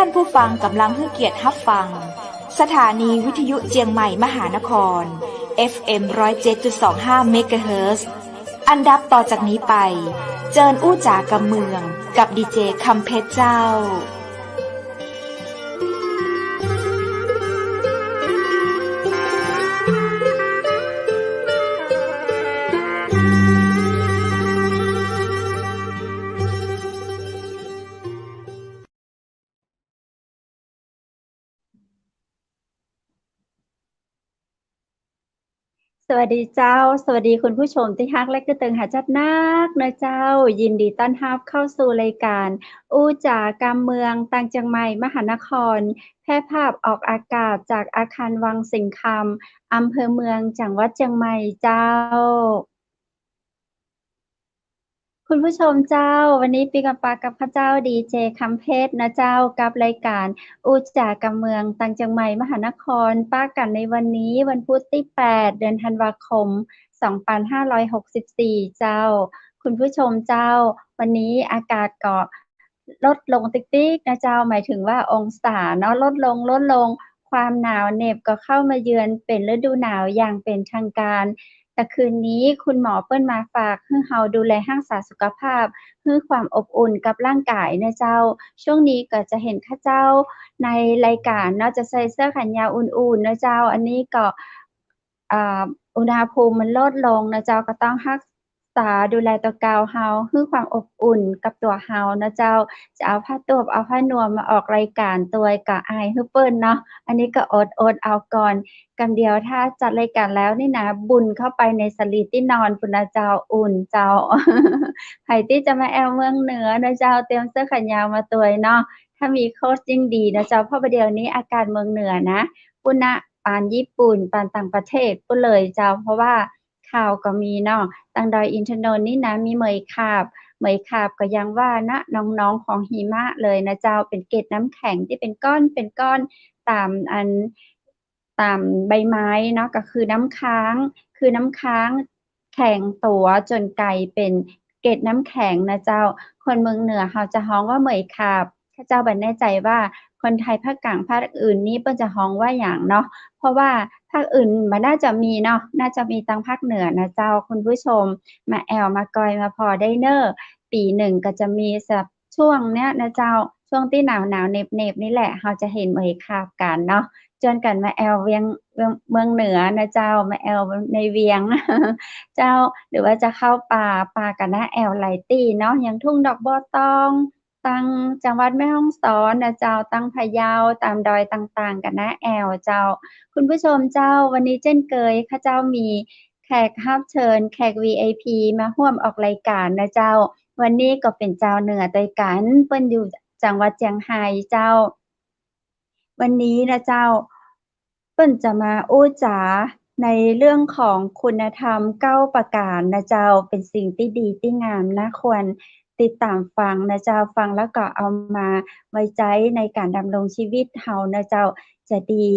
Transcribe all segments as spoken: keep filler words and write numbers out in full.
านผู้ฟังก่ำลังหื้อเกียรติฮับฟัง สถานีวิทยุเจียงใหม่มหานคร เอฟเอ็ม ร้อยเจ็ดจุดสองห้า เมกะเฮิรตซ์ อันดับต่อจากนี้ไป เจิญอู้จ๋ากำเมือง กับดีเจคำเพชรเจ้า สวัสดีเจ้า สวัสดีคุณผู้ชมตี้ฮักและกระเติงหาจัดนักนะเจ้า ยินดีต้อนฮับเข้าสู่รายก๋านอู้จ๋ากำเมือง ตางเจียงใหม่มหานคร แพร่ภาพออกอากาศจากอาคารวังสิงห์คำ อำเภอเมือง จังหวัดเจียงใหม่เจ้า คุณผู้ชมเจ้า วันนี้ปิ๊กมาปะกับข้าเจ้าดีเจคำเพชรนะเจ้า กับรายก๋านอู้จ๋ากำเมือง ตางเจียงใหม่มหานคร ปะกั๋นในวันนี้วันพุธตี้แปด เดือนธันวาคม สองปันห้าร้อยหกสิบสี่ เจ้า คุณผู้ชมเจ้า วันนี้อากาศก็ ลดลงติ๊กๆ นะเจ้า หมายถึงว่าองศาเนาะ ลดลง ลดลง ความหนาวเหน็บก็เข้ามาเยือน เป๋นฤดูหนาวอย่างเป๋นทางก๋าน แต่คืนนี้คุณหมอเปิ้นมาฝากหื้อเฮาดูแลฮักษาสุขภาพ หื้อความอบอุ่นกับร่างก๋ายนะเจ้า ช่วงนี้ก็จะเห็นข้าเจ้าในรายก๋านเนาะ จะใส่เสื้อแขนยาวอุ่นๆ นะเจ้า อันนี้ก็ อ่า อุณหภูมิมันลดลงนะเจ้า ก็ต้องฮักษาดูแลตั๋วเก่าเฮา หื้อความอบอุ่นกับตั๋วเฮานะเจ้า จะเอาผ้าตูบ เอาผ้านวมมาออกรายก๋านตวยก็อายหื้อเปิ้นเนาะ อันนี้ก็อดๆ เอาก่อน กำเดียวถ้าจัดรายก๋านแล้วนี่นะ บุ่นเข้าไปในสลีตี้นอนปู้นนะเจ้า อุ่นเจ้า ใผตี้จะมาแอ่วเมืองเหนือนะเจ้า เตรียมเสื้อแขนยาวมาตวยเนาะ ถ้ามีโค้ทยิ่งดีนะเจ้า เพราะบ่าเดี่ยวนี้อากาศเมืองเหนือนะ ปู้นนะ ปานญี่ปุ่น ปานต่างประเทศปู้นเลยเจ้า เพราะว่าข่าวก็มีเนาะ ตางดอยอินทนนท์นี่นะ มีเหมยขาบ เหมยขาบก็ยังว่านะ น้องๆ ของหิมะเลยนะเจ้า เป๋นเกล็ดน้ำแข็งตี้เป๋นก้อน เป๋นก้อน ต๋ามอัน ต๋ามใบไม้เนาะ ก็คือน้ำค้าง คือน้ำค้างแข็งตั๋วจ๋นก๋ายเป๋นเกล็ดน้ำแข็งนะเจ้า คนเมืองเหนือเฮาจะฮ้องว่าเหมยขาบ ข้าเจ้าบ่แน่ใจ๋ว่าคนไทยภาคกลางภาคอื่นนี่เปิ้นจะฮ้องว่าหยังเนาะ เพราะว่าภาคอื่นบ่น่าจะมีเนาะ น่าจะมีตางภาคเหนือนะเจ้า คุณผู้ชมมาแอ่วมากอยมาผ่อได้เน่อ ปี๋นึ่งก็จะมีสักช่วงเนี้ยนะเจ้า ช่วงตี้หนาวๆ เหน็บๆ นี่แหละ เฮาจะเห็นเหมยขาบกั๋นเนาะ จวนกั๋นมาแอ่วเวียง เวียง เมืองเหนือนะเจ้า มาแอ่วในเวียง เจ้า หรือว่าจะเข้าป่า ป่าก็น่าแอ่วหลายตี้เนาะ อย่างทุ่งดอกบัวตอง ตางจังหวัดแม่ฮ่องสอนนะเจ้า ตางพะเยา ต๋ามดอยต่างๆ ก็น่าแอ่วเจ้า คุณผู้ชมเจ้า วันนี้เจ้นเกย ข้าเจ้ามีแขกฮับเชิญ แขก วี ไอ พี มาฮ่วมออกรายก๋านนะเจ้า วันนี้ก็เป๋นจาวเหนือตวยกั๋น เปิ้นอยู่จังหวัดเจียงฮายเจ้า วันนี้นะเจ้า เปิ้นจะมาอู้จ๋าในเรื่องของคุณธรรมเก้าประก๋านนะเจ้า เป๋นสิ่งตี้ดีตี้งาม น่าควรติดต๋ามฟังนะเจ้า ฟังแล้วก็เอามาไว้ใจ๊ในก๋านดำรงชีวิตเฮานะเจ้า จะดี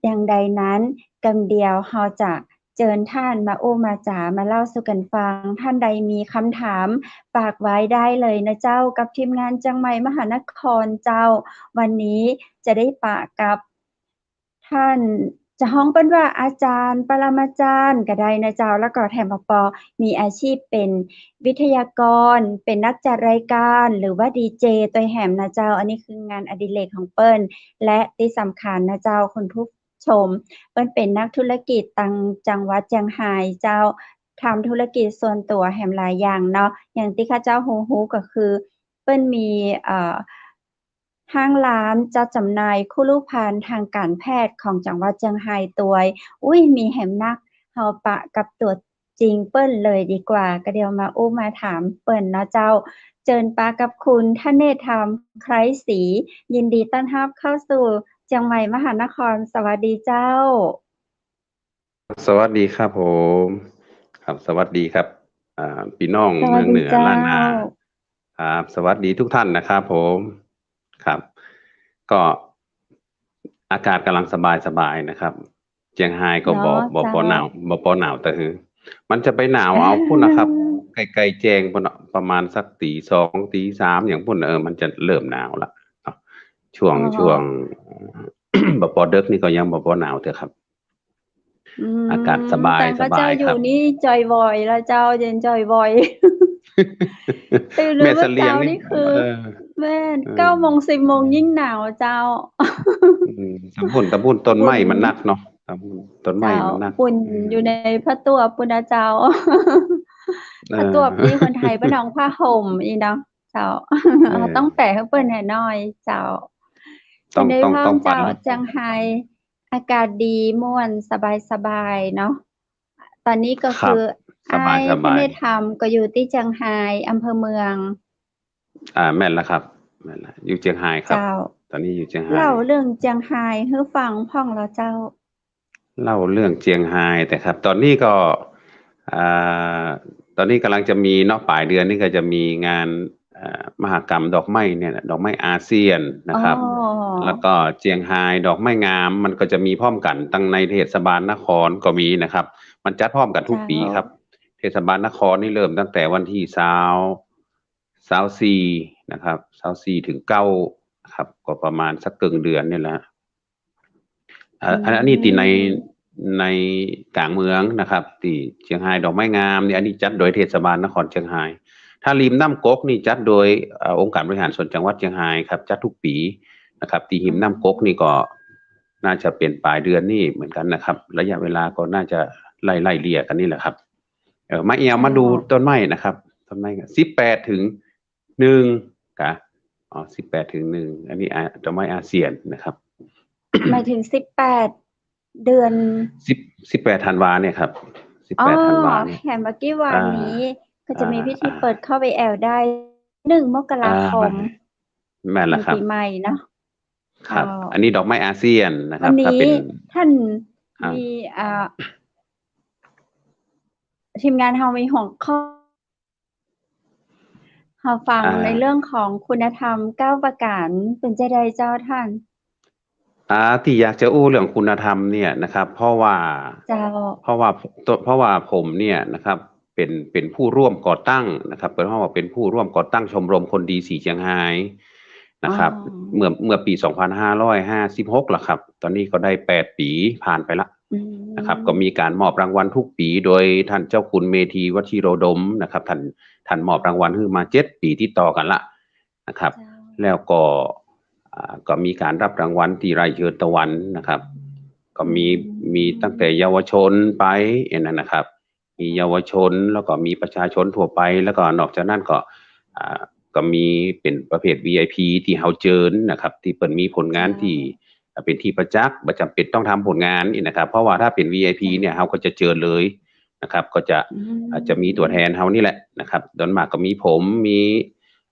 อย่างใดนั้น กำเดียวเฮาจะเจิญต้านมาอู้มาจ๋า มาเล่าสู่กั๋นฟัง ต้านใดมีกำถามฝากไว้ได้เลยนะเจ้า กับทีมงานเจียงใหม่มหานครเจ้า วันนี้จะได้ปะกับ ต้านจะฮ้องเปิ้นว่าอาจ๋ารย์ ปรมาจ๋ารย์ก็ได้นะเจ้า แล้วก็แถมปอปอมีอาชีพเป๋นวิทยากร เป๋นนักจัดรายก๋าน หรือว่าดีเจตวยแหมนะเจ้า อันนี้คืองานอดิเรกของเปิ้น และตี้สำคัญนะเจ้า คุณผู้ชม เปิ้นเป๋นนักธุรกิจตางจังหวัดเจียงฮายเจ้า ทำธุรกิจส่วนตั๋วแหมหลายอย่างเนาะ อย่างตี้ข้าเจ้าฮู้ๆ ก็คือ เปิ้นมี เอ่อ ห้างร้านจัดจำหน่ายคุรุภัณฑ์ทางการแพทย์ของจังหวัดเจียงฮายตวย อุ๊ย มีแหมนัก เฮาปะกับตั๋วจริงเปิ้นเลยดีกว่า ก็เดี๋ยวมาอู้มาถามเปิ้นเนาะเจ้า เจิญปะกับคุณธเนศธรรม ไคร้ศรี ยินดีต้อนฮับเข้าสู่เจียงใหม่มหานคร สวัสดีเจ้า สวัสดีครับผม ครับ สวัสดีครับ อ่า ปี้น้องเมืองเหนือล้านนา ครับ สวัสดีทุกท่านนะครับผม ครับ ก็อากาศก่ำลังสบายๆ นะครับ เจียงฮายก็บ่ บ่ปอหนาว บ่ปอหนาวตะหือ มันจะไปหนาวเอาปู้นนะครับ ใก้ๆ แจ้งปู้นเนาะ ประมาณสักตี๋สอง ตี๋สาม อย่างปู้น เออ มันจะเริ่มหนาวละเนาะ ช่วง อ๋อ ช่วง บ่ปอเดิ็กนี่ก็ยังบ่ปอหนาวเตื้อครับ อืม อากาศสบาย แต่พระเจ้า สบายครับ อยู่นี่จ่อยบ่อยละเจ้า เย็นจ่อยบ่อย ตื่น แม่ เมื่อเช้านี่คือ เสลียงนี่ เออ แม่น เออ เก้าโมงสิบโมงยิ่งหนาวเจ้า อืม ตำบล ตำบลต้นไม้มันนักเนาะ ตำบลต้นไม้มันนัก เจ้า อุ่น อืม อยู่ในผ้าตวบปู้นนะเจ้า เออ ผ้าตวบนี่คนไทยเปิ้นฮ้องผ้าห่มอีเนาะเจ้า เออ ต้องแปลหื้อเปิ้นแหน่หน้อยเจ้า ต้อง เป็นได้ ต้อง พ้อง ต้องปรับ เจ้า เจียงไฮ้ อากาศดีม่วนสบายๆ เนาะ ตอนนี้ก็ ครับ คือ สบายๆ อ้ายพระเนตรธรรมก็อยู่ตี้เจียงไฮ้ อำเภอเมือง อ่า แม่นแล้วครับ แม่นแล้ว อยู่เจียงไฮ้ครับ เจ้า ตอนนี้อยู่เจียงไฮ้ เล่าเรื่องเจียงไฮ้หื้อฟังพ่องเล่าเจ้า เล่าเรื่องเจียงไฮ้เตื้อครับ ตอนนี้ก็ อ่า ตอนนี้กำลังจะมีเนาะ ป๋ายเดือนนี้ก็จะมีงาน เอ่อ มหกรรมดอกไม้เนี่ยนะ ดอกไม้อาเซียนนะครับ อ๋อ แล้วก็เจียงไฮ้ดอกไม้งาม มันก็จะมีพร้อมกั๋น ตังในเทศบาลนครก็มีนะครับ มันจัดพร้อมกั๋นทุกปี๋ครับ เจ้า เทศบาลนครนี่เริ่มตั้งแต่วันตี้ซาว ซาวสี่นะครับ ซาวสี่ ถึงเก้าครับ ก็ประมาณสักเกิ่งเดือนนี่แหละ อ่า อืม อัน อันนี้ตี้ใน ในก๋างเมืองนะครับ ตี้เจียงไฮ้ดอกไม้งามนี่ อันนี้จัดโดยเทศบาลนครเจียงไฮ้ ถ้าริมน้ำก๊กนี่จัดโดย เอ่อ องค์การบริหารส่วนจังหวัดเจียงไฮ้ครับ จัดทุกปี๋นะครับ ตี้ริมน้ำก๊กนี่ก็น่าจะเป๋นป๋ายเดือนนี้เหมือนกั๋นนะครับ ระยะเวลาก็น่าจะไล่ ไล่เลี่ยกั๋นนี่แหละครับ เอ่อ มาเอี่ยว เจ้า มาดูต้นไม้นะครับ ต้นไม้สิบแปดถึงหนึ่ง กะ อ๋อ สิบแปดถึงหนึ่ง อันนี้ อ่า ดอกไม้อาเซียนนะครับ หมายถึงสิบแปดเดือน สิบ สิบแปดธันวาเนี่ยครับ สิบแปดธันวาเนี่ย อ๋อ แหมเมื่อกี้วานนี้ อ่า ก็จะมีพิธี อ่า เปิดเข้าไปแอ่วได้ หนึ่งมกราคม อ่า แม่นแล้วครับ ปี๋ใหม่เนาะ ครับ อ๋อ อันนี้ดอกไม้อาเซียนนะครับ วันนี้ ถ้าเป๋น ท่าน ครับ มี อ่า ทีมงานเฮามีหัวข้อ เฮาฟัง อ่า ในเรื่องของคุณธรรมเก้าประก๋าน เป๋นจาใดเจ้าท่าน อ่า ตี้อยากจะอู้เรื่องคุณธรรมเนี่ยนะครับ เพราะว่า เจ้า เพราะว่า เพราะว่าผมเนี่ยนะครับ เป๋น เป๋นผู้ร่วมก่อตั้งนะครับ เปิ้นฮ้องว่าเป๋นผู้ร่วมก่อตั้งชมรมคนดีสีเจียงไฮ้นะครับ อ๋อ เมื่อ เมื่อปี๋สองพันห้าร้อยห้าสิบหกละครับ ตอนนี้ก็ได้แปดปี๋ผ่านไปละ อืม นะครับ ก็มีก๋านมอบรางวัลทุกปี๋ โดยท่านเจ้าคุณเมธี วชิโรดมนะครับ ท่าน ท่านมอบรางวัลหื้อมาเจ็ดปี๋ติดต่อกั๋นละนะครับ เจ้า แล้วก็ อ่า ก็มีก๋านรับรางวัลตี้ไร่เชิญตะวันนะครับ ก็มี อืม มีตั้งแต่เยาวชนไป อันนั้นนะครับ มีเยาวชน แล้วก็มีประชาชนทั่วไป แล้วก็นอกจากนั้นก็ อ่า ก็มีเป๋นประเภท วี ไอ พี ตี้เฮาเจิญนะครับ ตี้เปิ้นมีผลงานตี้ เจ้า เป๋นตี้ประจักษ์ บ่จ๋ำเป๋นต้องทำผลงานนี่นะครับ เพราะว่าถ้าเป๋น วี ไอ พี เนี่ย เฮาก็จะเจิญเลยนะครับ ก็จะ อืม อาจจะมีตั๋วแทนเฮานี่แหละนะครับ โดยมากก็มีผม มี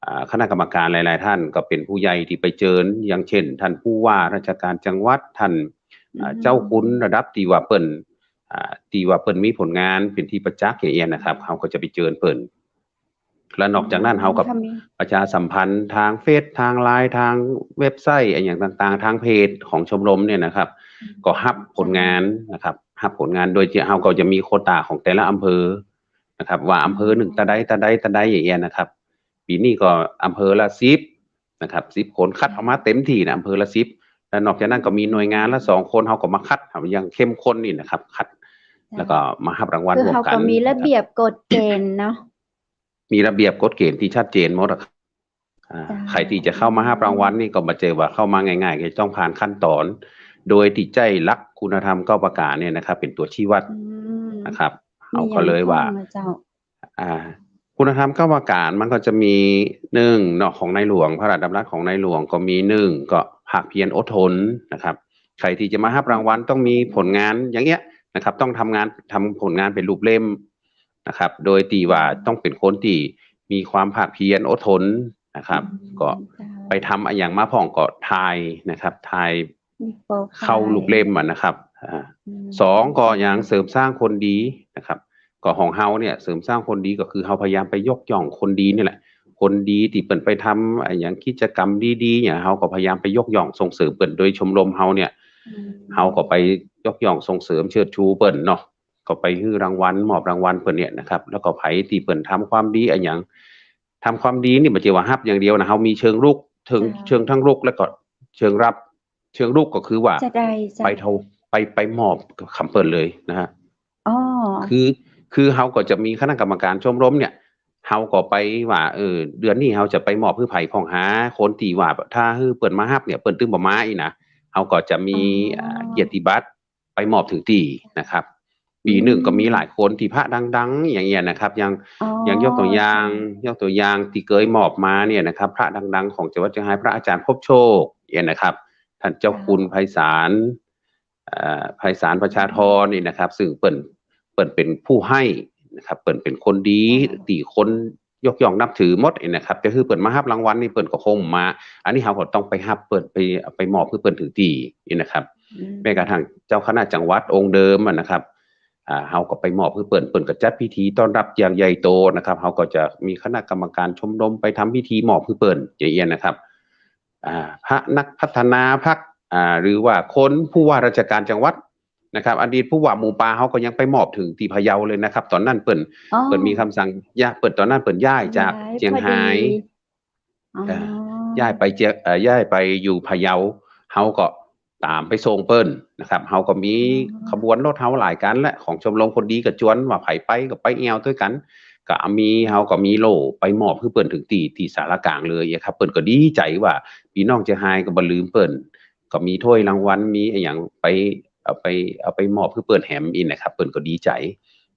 อ่า คณะกรรมการหลายๆ ท่าน ก็เป๋นผู้ใหญ่ตี้ไปเจิญ อย่างเช่น ท่านผู้ว่าราชการจังหวัด ท่าน อ่า อืม เจ้าคุณระดับตี้ว่าเปิ้น อ่า ตี้ว่าเปิ้นมีผลงานเป๋นตี้ประจักษ์อย่างเอี้ยนะครับ เฮาก็จะไปเจิญเปิ้น และนอกจากนั้น อืม เฮาก็ ค่ะ มี ประชาสัมพันธ์ตางเฟซ ตางไลน์ ตางเว็บไซต์ อะหยังต่างๆ ตางเพจของชมรมเนี่ยนะครับ อืม ก็ฮับผลงานนะครับ ฮับผลงาน โดยตี้เฮาก็จะมีโควตาของแต่ละอำเภอนะครับ ว่าอำเภอหนึ่ง อ๋อ ตาใด ตาใด ตาใดอย่างเอี้ยนะครับ ปี๋นี้ก็อำเภอละสิบนะครับ สิบคน คัดออกมาเต็มตี้นะ อำเภอละสิบ และนอกจากนั้นก็มีหน่วยงานละสองคน เฮาก็มาคัดอย่างเข้มข้นนี่นะครับ คัด เจ้า แล้วก็มาฮับรางวัล คือ ร่วมกั๋น เฮาก็มีระเบียบกฎเกณฑ์เนาะ มีระเบียบกฎเกณฑ์ตี้ชัดเจนหมดอะครับ อ่า เจ้า ใผตี้จะเข้ามาฮับรางวัลนี่ก็บ่ใจ้ว่าเข้ามาง่ายๆ ก็ต้องผ่านขั้นตอน โดยตี้ใจ๊หลักคุณธรรมเก้าประก๋านเนี่ยนะครับ เป๋นตั๋วชี้วัด อืม นะครับ มี เฮาก็เลยว่า อย่างพ่องนะเจ้า อ่า คุณธรรมเก้าประก๋านมันก็จะมี หนึ่ง เนาะ ของในหลวง พระราชดำรัสของในหลวงก็มี หนึ่ง ก็ภาคเพียรอดทนนะครับ ใผตี้จะมาฮับรางวัลต้องมีผลงานอย่างเอี้ยนะครับ ต้องทำงาน ทำผลงานเป๋นรูปเล่มนะครับ โดยตี้ว่าต้องเป๋นคนตี้มีความภาคเพียรอดทนนะครับ อืม ก็ เจ้า ไปทำอะหยังมาพ่องก็ถ่ายนะครับ ถ่าย มีโปรไฟล์ เข้ารูปเล่มอะนะครับ อ่า อืม สอง ก็ยังเสริมสร้างคนดีนะครับ ก็ของเฮาเนี่ยเสริมสร้างคนดีก็คือเฮาพยายามไปยกย่องคนดีนี่แหละ คนดีตี้เปิ้นไปทำอะหยังกิจกรรมดีๆ เนี่ย เฮาก็พยายามไปยกย่องส่งเสริมเปิ้น โดยชมรมเฮาเนี่ย อืม เฮาก็ไปยกย่องส่งเสริมเชิดชูเปิ้นเนาะ ก็ไปหื้อรางวัล มอบรางวัลเปิ้นเนี่ยนะครับ แล้วก็ใผตี้เปิ้นทำความดีอะหยัง ทำความดีนี่บ่ใจ้ว่าฮับอย่างเดียวนะ เฮามีเชิงรุก เชิง เจ้า เชิงทั้งรุก แล้วก็ เชิงรับ เชิงรุกก็คือว่า จะได้เจ้า ไปเท่า ไป ไปมอบกำเปิ้นเลยนะฮะ อ๋อ คือ คือเฮาก็จะมีคณะกรรมการชมรมเนี่ย เฮาก็ไปว่า เออ เดือนนี้เฮาจะไปมอบหื้อใผพ่องหา คนตี้ว่าถ้าหื้อเปิ้นมาฮับเนี่ย เปิ้นตึงบ่มาอี้นะ เฮาก็จะมี อ๋อ อ่า เกียรติบัตรไปมอบเถิงตี้นะครับ ปี๋นึ่งก็มีหลายคนตี้พระดังๆ อย่างเงี้ยนะครับ อย่าง อ๋อ อย่างยกตั๋วอย่าง เจ้า ยกตั๋วอย่างตี้เกยมอบมาเนี่ยนะครับ พระดังๆ ของจังหวัดเจียงฮาย พระอาจารย์พบโชค เนี่ยนะครับ ท่านเจ้าคุณ เจ้า ไพศาล เอ่อ ไพศาลประชาธรนี่นะครับ ซึ่งเปิ้น เปิ้นเป๋นผู้หื้อนะครับ เปิ้นเป๋นคนดี ค่ะ ตี้คนยกย่องนับถือหมดนี่นะครับ จะหื้อเปิ้นมาฮับรางวัลนี่เปิ้นก็คงมา อันนี้เฮาก็ต้องไปฮับเปิ้น ไป ไปมอบหื้อเปิ้นเถิงตี้นี่นะครับ อืม แม้กระทั่งเจ้าคณะจังหวัดองค์เดิมอะนะครับ อ่า เฮาก็ไปมอบหื้อเปิ้น เปิ้นก็จัดพิธีต้อนรับอย่างใหญ่โตนะครับ เฮาก็จะมีคณะกรรมการชมรมไปทำพิธีมอบหื้อเปิ้น อย่างเงี้ยนะครับ อ่า พระนักพัฒนาพรรค อ่า หรือว่าคนผู้ว่าราชการจังหวัดนะครับ อดีตผู้ว่าหมูป่าเฮาก็ยังไปมอบเถิงตี้พะเยาเลยนะครับ ต๋อนนั้นเปิ้น อ๋อ เปิ้นมีกำสั่งย้าย เปิ้น ต๋อนนั้นเปิ้นย้ายจาก ย้าย เจียงฮาย พอดี อ๋อ เอ่อ ย้ายไปเจียง เอ่อ ย้ายไปอยู่พะเยา เฮาก็ต๋ามไปส่งเปิ้นนะครับ เฮาก็มี อ๋อ ขบวนรถเฮาหลายคันแหละ ของชมรมคนดีก็จวนว่าใผไปก็ไปแอ่วตวยกั๋น ก็มี เฮาก็มีโล่ไปมอบหื้อเปิ้นเถิงตี้ ตี้ศาลากลางเลยอะครับ เปิ้นก็ดีใจ๋ว่าปี้น้องเจียงฮายก็บ่ลืมเปิ้น ก็มีถ้วยรางวัล มีอะหยังไป เอาไป เอาไปมอบหื้อเปิ้นแหมอี้นะครับ เปิ้นก็ดีใจ๋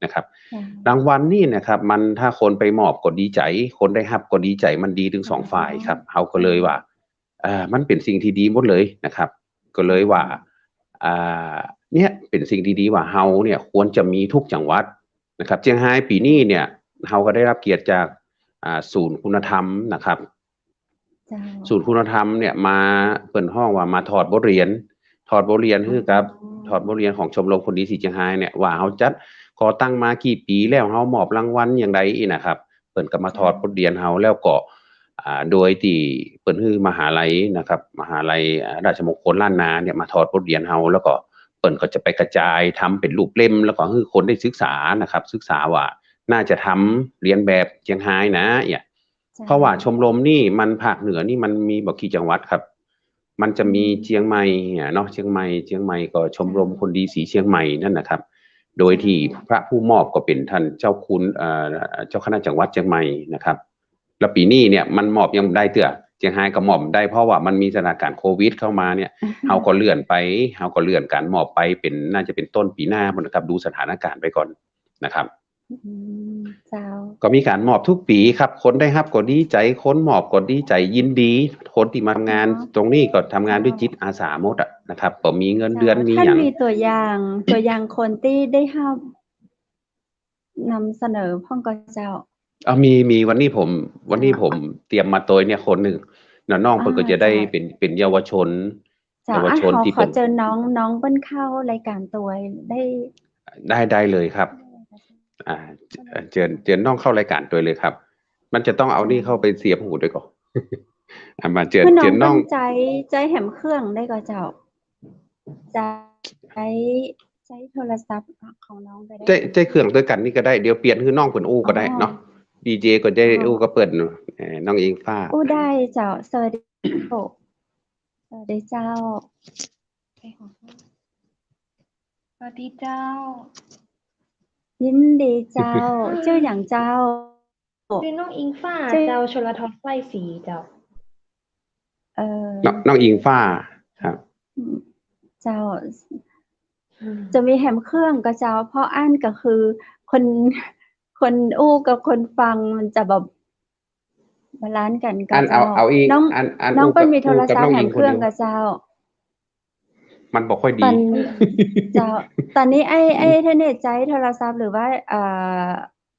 นะครับ ค่ะ รางวัลนี่นะครับ มันถ้าคนไปมอบก็ดีใจ๋ คนได้ฮับก็ดีใจ๋ มันดีตึงสองฝ่ายครับ เฮาก็เลยว่า เอ่อ มันเป๋นสิ่งตี้ดีหมดเลยนะครับ ก็เลยว่า อ่า เนี่ยเป๋นสิ่งตี้ดีว่าเฮาเนี่ยควรจะมีทุกจังหวัดนะครับ เจียงฮายปี๋นี้เนี่ย เฮาก็ได้รับเกียรติจาก อ่า ศูนย์คุณธรรมนะครับ เจ้า ศูนย์คุณธรรมเนี่ยมา เปิ้นฮ้องว่ามาถอดบทเรียน ถอดบทเรียนหื้อกับ อ๋อ ถอดบทเรียนของชมรมคนดีสีเจียงฮายเนี่ย ว่าเฮาจัดก่อตั้งมากี่ปี๋แล้ว เฮามอบรางวัลอย่างใดอี้นะครับ เปิ้นก็มาถอดบทเรียนเฮา แล้วก็ อ่า โดยตี้เปิ้นหื้อมหาลัยนะครับ มหาลัย อ่า ราชมงคลล้านนาเนี่ยมาถอดบทเรียนเฮา แล้วก็เปิ้นก็จะไปกระจายทำเป๋นรูปเล่ม แล้วก็หื้อคนได้ศึกษานะครับ ศึกษาว่าน่าจะทำเลียนแบบเจียงฮายนะ เนี่ย เจ้า เพราะว่าชมรมนี่มันภาคเหนือนี่มันมีบ่กี่จังหวัดครับ มันจะมี อืม เจียงใหม่อะเนาะ เจียงใหม่ เจียงใหม่ก็ชมรม เจ้า คนดีสีเชียงใหม่นั่นนะครับ โดยตี้ เจ้า พระผู้มอบก็เป๋นท่านเจ้าคุณ เอ่อ เจ้าคณะจังหวัดเจียงใหม่นะครับ แล้วปี๋นี้เนี่ยมันมอบยังบ่ได้เตื้อ เจียงฮายก็มอบบ่ได้ เพราะว่ามันมีสถานการณ์โควิดเข้ามาเนี่ย เฮาก็เลื่อนไป เฮาก็เลื่อนก๋านมอบไปเป๋น น่าจะเป๋นต้นปี๋หน้าพู้นนะครับ ดูสถานการณ์ไปก่อนนะครับ อืม เจ้า ก็มีก๋านมอบทุกปี๋ครับ คนได้ฮับก็ดีใจ๋ คนมอบก็ดีใจ๋ ยินดี คนตี้มาทำงาน เนาะ ตรงนี้ก็ทำงานด้วย เจ้า จิตอาสาหมดอะนะครับ ก็มีเงินเดือน เจ้า มี ท่าน หยัง มีตั๋วอย่าง ตั๋วอย่างคนตี้ได้ฮับ นำเสนอพ่องก่อเจ้า อ่ะ มี มี วันนี้ผม วันนี้ อ่า ผมเตรียมมาตวยเนี่ยคนนึ่งนะ น้องเปิ้นก็ อ่า จะได้ เจ้า เป๋น เป๋นเยาวชน เจ้า เยาวชน อ่ะ ตี้ ขอ ขอ เป๋น เจิญน้อง น้องเปิ้นเข้ารายก๋านตวยได้ ได้ ได้เลยครับ ได้เลยครับ อ่า เจิญ เจิญน้องเข้ารายก๋านตวยเลยครับ มันจะต้องเอานี่ อ่า เข้าไปเสียบหูด้วยก่อ อ่ะ มาเจิญ เจิญน้อง เปิ้นใจ๊ ใจ๊แหมเครื่องได้ก่อเจ้า ใจ๊ ใจ๊โทรศัพท์ของน้องก็ได้ ใจ๊ ใจ๊เครื่องตวยกั๋นนี่ก็ได้ เดี๋ยวเปลี่ยนหื้อน้องเปิ้นอู้ก็ได้เนาะ อ๋อ ดีเจ ก็ได้ เจ้า อู้กับเปิ้น เอ่อ น้องอิงฟ้า อู้ได้เจ้า สวัสดี สวัสดีเจ้า สวัสดีเจ้า ยินดีเจ้า จื้อหยังเจ้า จื้อน้องอิงฟ้า จื้อ เจ้า ชลธร สร้อยศรีเจ้า เอ่อ น้อง น้องอิงฟ้าครับ อืม เจ้า อืม จะมีแหมเครื่องก่อเจ้า เพราะอั้นก็คือคน คนอู้กับคนฟังมันจะแบบบาลานซ์กั๋นก่อ อัน เอา เจ้า เอาอี้ น้อง อัน อัน น้อง อู้กับ เปิ้นมีโทรศัพท์ อู้กับน้องอิง แหมเครื่อง คนเดียว ก่อเจ้า มันบ่ค่อยดี ต๋อน เจ้า ต๋อนนี้ไอ้ ไอ้เทอร์เน็ตใจ๊โทรศัพท์หรือว่า เอ่อ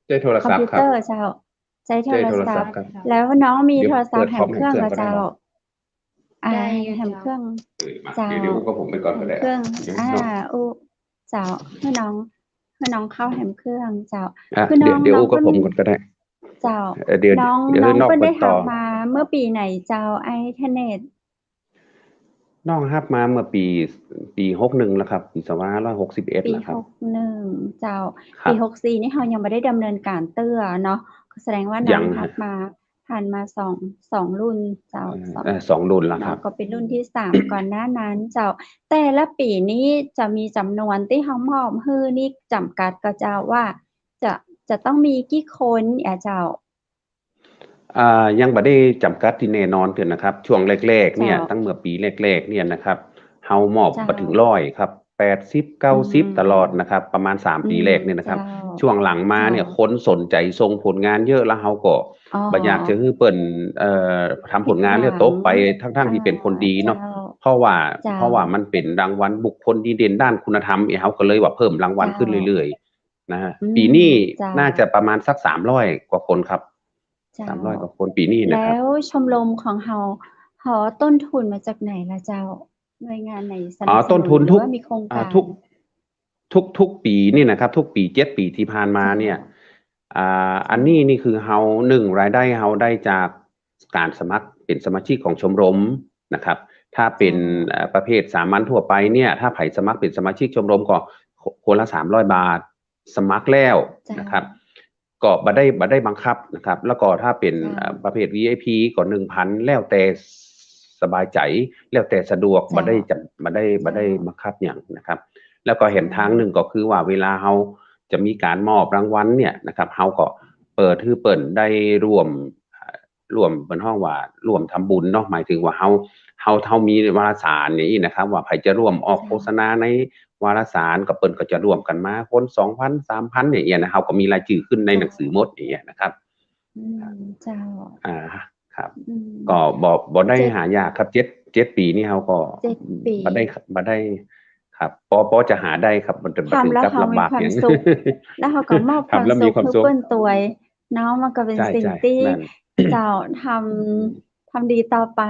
ใจ๊โทรศัพท์ครับ คอมพิวเตอร์เจ้า ใจ๊โทรศัพท์ ใจ๊โทรศัพท์ครับ แล้วน้องมีโทรศัพท์แหมเครื่องก่อเจ้า เดี๋ยวเปิดคอมแหมเครื่องก็ได้เนาะ อ่า ได้อยู่ แหมเครื่อง เจ้า เออ มา เจ้า เดี๋ยว เดี๋ยวอู้กับผมไปก่อนก็ได้ แหมเครื่อง เดี๋ยว อ่า อู้ เจ้า หื้อน้อง หื้อน้องเข้าแหมเครื่องเจ้า อ่ะ คือน้อง เดี๋ยว เดี๋ยวอู้กับผมก่อนก็ได้ เจ้า เอ่อ เดี๋ยว น้อง เดี๋ยว น้อง น้อง เปิ้นได้ เปิ้นต่อ ฮับมาเมื่อปี๋ไหนเจ้า ไอ้เทอร์เน็ต น้องฮับมาเมื่อปี๋ ปี๋หกหนึ่งแล้วครับ ปี๋สองพันห้าร้อยหกสิบเอ็ด ปี๋ แล้วครับ หกหนึ่ง เจ้า ครับ ปี๋หกสี่นี่เฮายังบ่ได้ดำเนินก๋านเตื้อเนาะ ก็แสดงว่าน้อง ยัง ฮับมา ผ่านมาสอง สองรุ่นเจ้า เอ่อ สอง เอ่อ สองรุ่นแล้วครับ เนาะ ก็เป๋นรุ่นตี้สาม ก่อนหน้านั้นเจ้า แต่ละปี๋นี้จะมีจ๋ำนวนตี้เฮามอบหื้อนี่จ๋ำกัดก่อเจ้า ว่าจะ จะต้องมีกี่คนอะเจ้า อ่า ยังบ่ได้จ๋ำกัดตี้แน่นอนเตื้อนะครับ ช่วงแรกๆ เนี่ย เจ้า ตั้งเมื่อปี๋แรกๆ เนี่ยนะครับ เฮามอบ เจ้า บ่เถิงร้อยครับ แปดสิบ เก้าสิบ อืม ตลอดนะครับ ประมาณสามปี๋แรกเนี่ยนะครับ อืม เจ้า ช่วงหลังมาเนี่ย เจ้า คนสนใจ๋ส่งผลงานเยอะ แล้วเฮาก็ อ๋อ บ่อยากจะหื้อเปิ้น เอ่อ ทำผลงานแล้วตกไป ผิดหวัง ทั้งๆ ตี้เป๋นคนดีเนาะ อ่า เจ้า เพราะว่า เจ้า เพราะว่ามันเป๋นรางวัลบุคคลดีเด่นด้านคุณธรรม เอ้ย เฮาก็เลยว่าเพิ่มรางวัลขึ้นเรื่อยๆ เจ้า นะฮะ อืม ปี๋นี้ เจ้า น่าจะประมาณสักสามร้อยกว่าคนครับ เจ้า สามร้อยกว่าคนปี๋นี้นะครับ แล้วชมรมของเฮา หาต้นทุนมาจากไหนล่ะเจ้า หน่วยงานไหนสนับสนุน อ๋อ ต้นทุน หรือว่ามีโครงการ ทุก อ่า ทุก ทุก ทุกปี๋นี่นะครับ ทุกปี๋ เจ็ดปี๋ตี้ผ่านมาเนี่ย เจ้า อ่า อันนี้นี่คือเฮา หนึ่ง รายได้เฮาได้จากก๋านสมัครเป๋นสมาชิกของชมรมนะครับ ถ้าเป๋น เจ้า เอ่อ ประเภทสามัญทั่วไปเนี่ย ถ้าใผสมัครเป๋นสมาชิกชมรมก็ ค- คนละสามร้อยบาท สมัครแล้ว เจ้า นะครับ ก็บ่ได้ บ่ได้บังคับนะครับ แล้วก็ถ้าเป๋น เจ้า เอ่อ ประเภท วีไอพี ก็ หนึ่งพัน แล้วแต่สบายใจ๋ แล้วแต่สะดวก เจ้า บ่ได้จ๋ำ บ่ได้ เจ้า บ่ได้บังคับหยังนะครับ แล้วก็แหม เจ้า ตางนึ่งก็คือว่าเวลาเฮาจะมีก๋านมอบรางวัลเนี่ยนะครับ เฮาก็เปิดหื้อเปิ้นได้ร่วม เอ่อ ร่วม เปิ้นฮ้องว่าร่วมทำบุญเนาะ หมายถึงว่าเฮา เฮา เฮามีวารสารอย่างอี้นะครับ ว่าใผจะร่วมออก เจ้า โฆษณาในวารสาร ก็เปิ้นก็จะร่วมกั๋นมา คนสองพัน สามพัน อย่างเงี้ยนะ เฮาก็มีรายจื้อขึ้นในหนังสือหมดอย่างเงี้ยนะครับ อืม เจ้า อ่า ครับ อืม ก็บ่ บ่ได้ เจ็ด หายากครับ เจ็ด เจ็ดปี๋นี่เฮาก็ เจ็ดปี๋ บ่ได้ บ่ได้ ครับ ปอ ปอจะหาได้ครับ มันจะ ทำแล้ว บ่เถิงกับลำบากหยัง เฮามีความสุข แล้วเฮาก็มอบความสุขหื้อเปิ้นตวย เนาะ มันก็เป๋น ใช่ สิ่ง ใช่ ตี้ แม่น เจ้า ทำ ทำดีต่อไป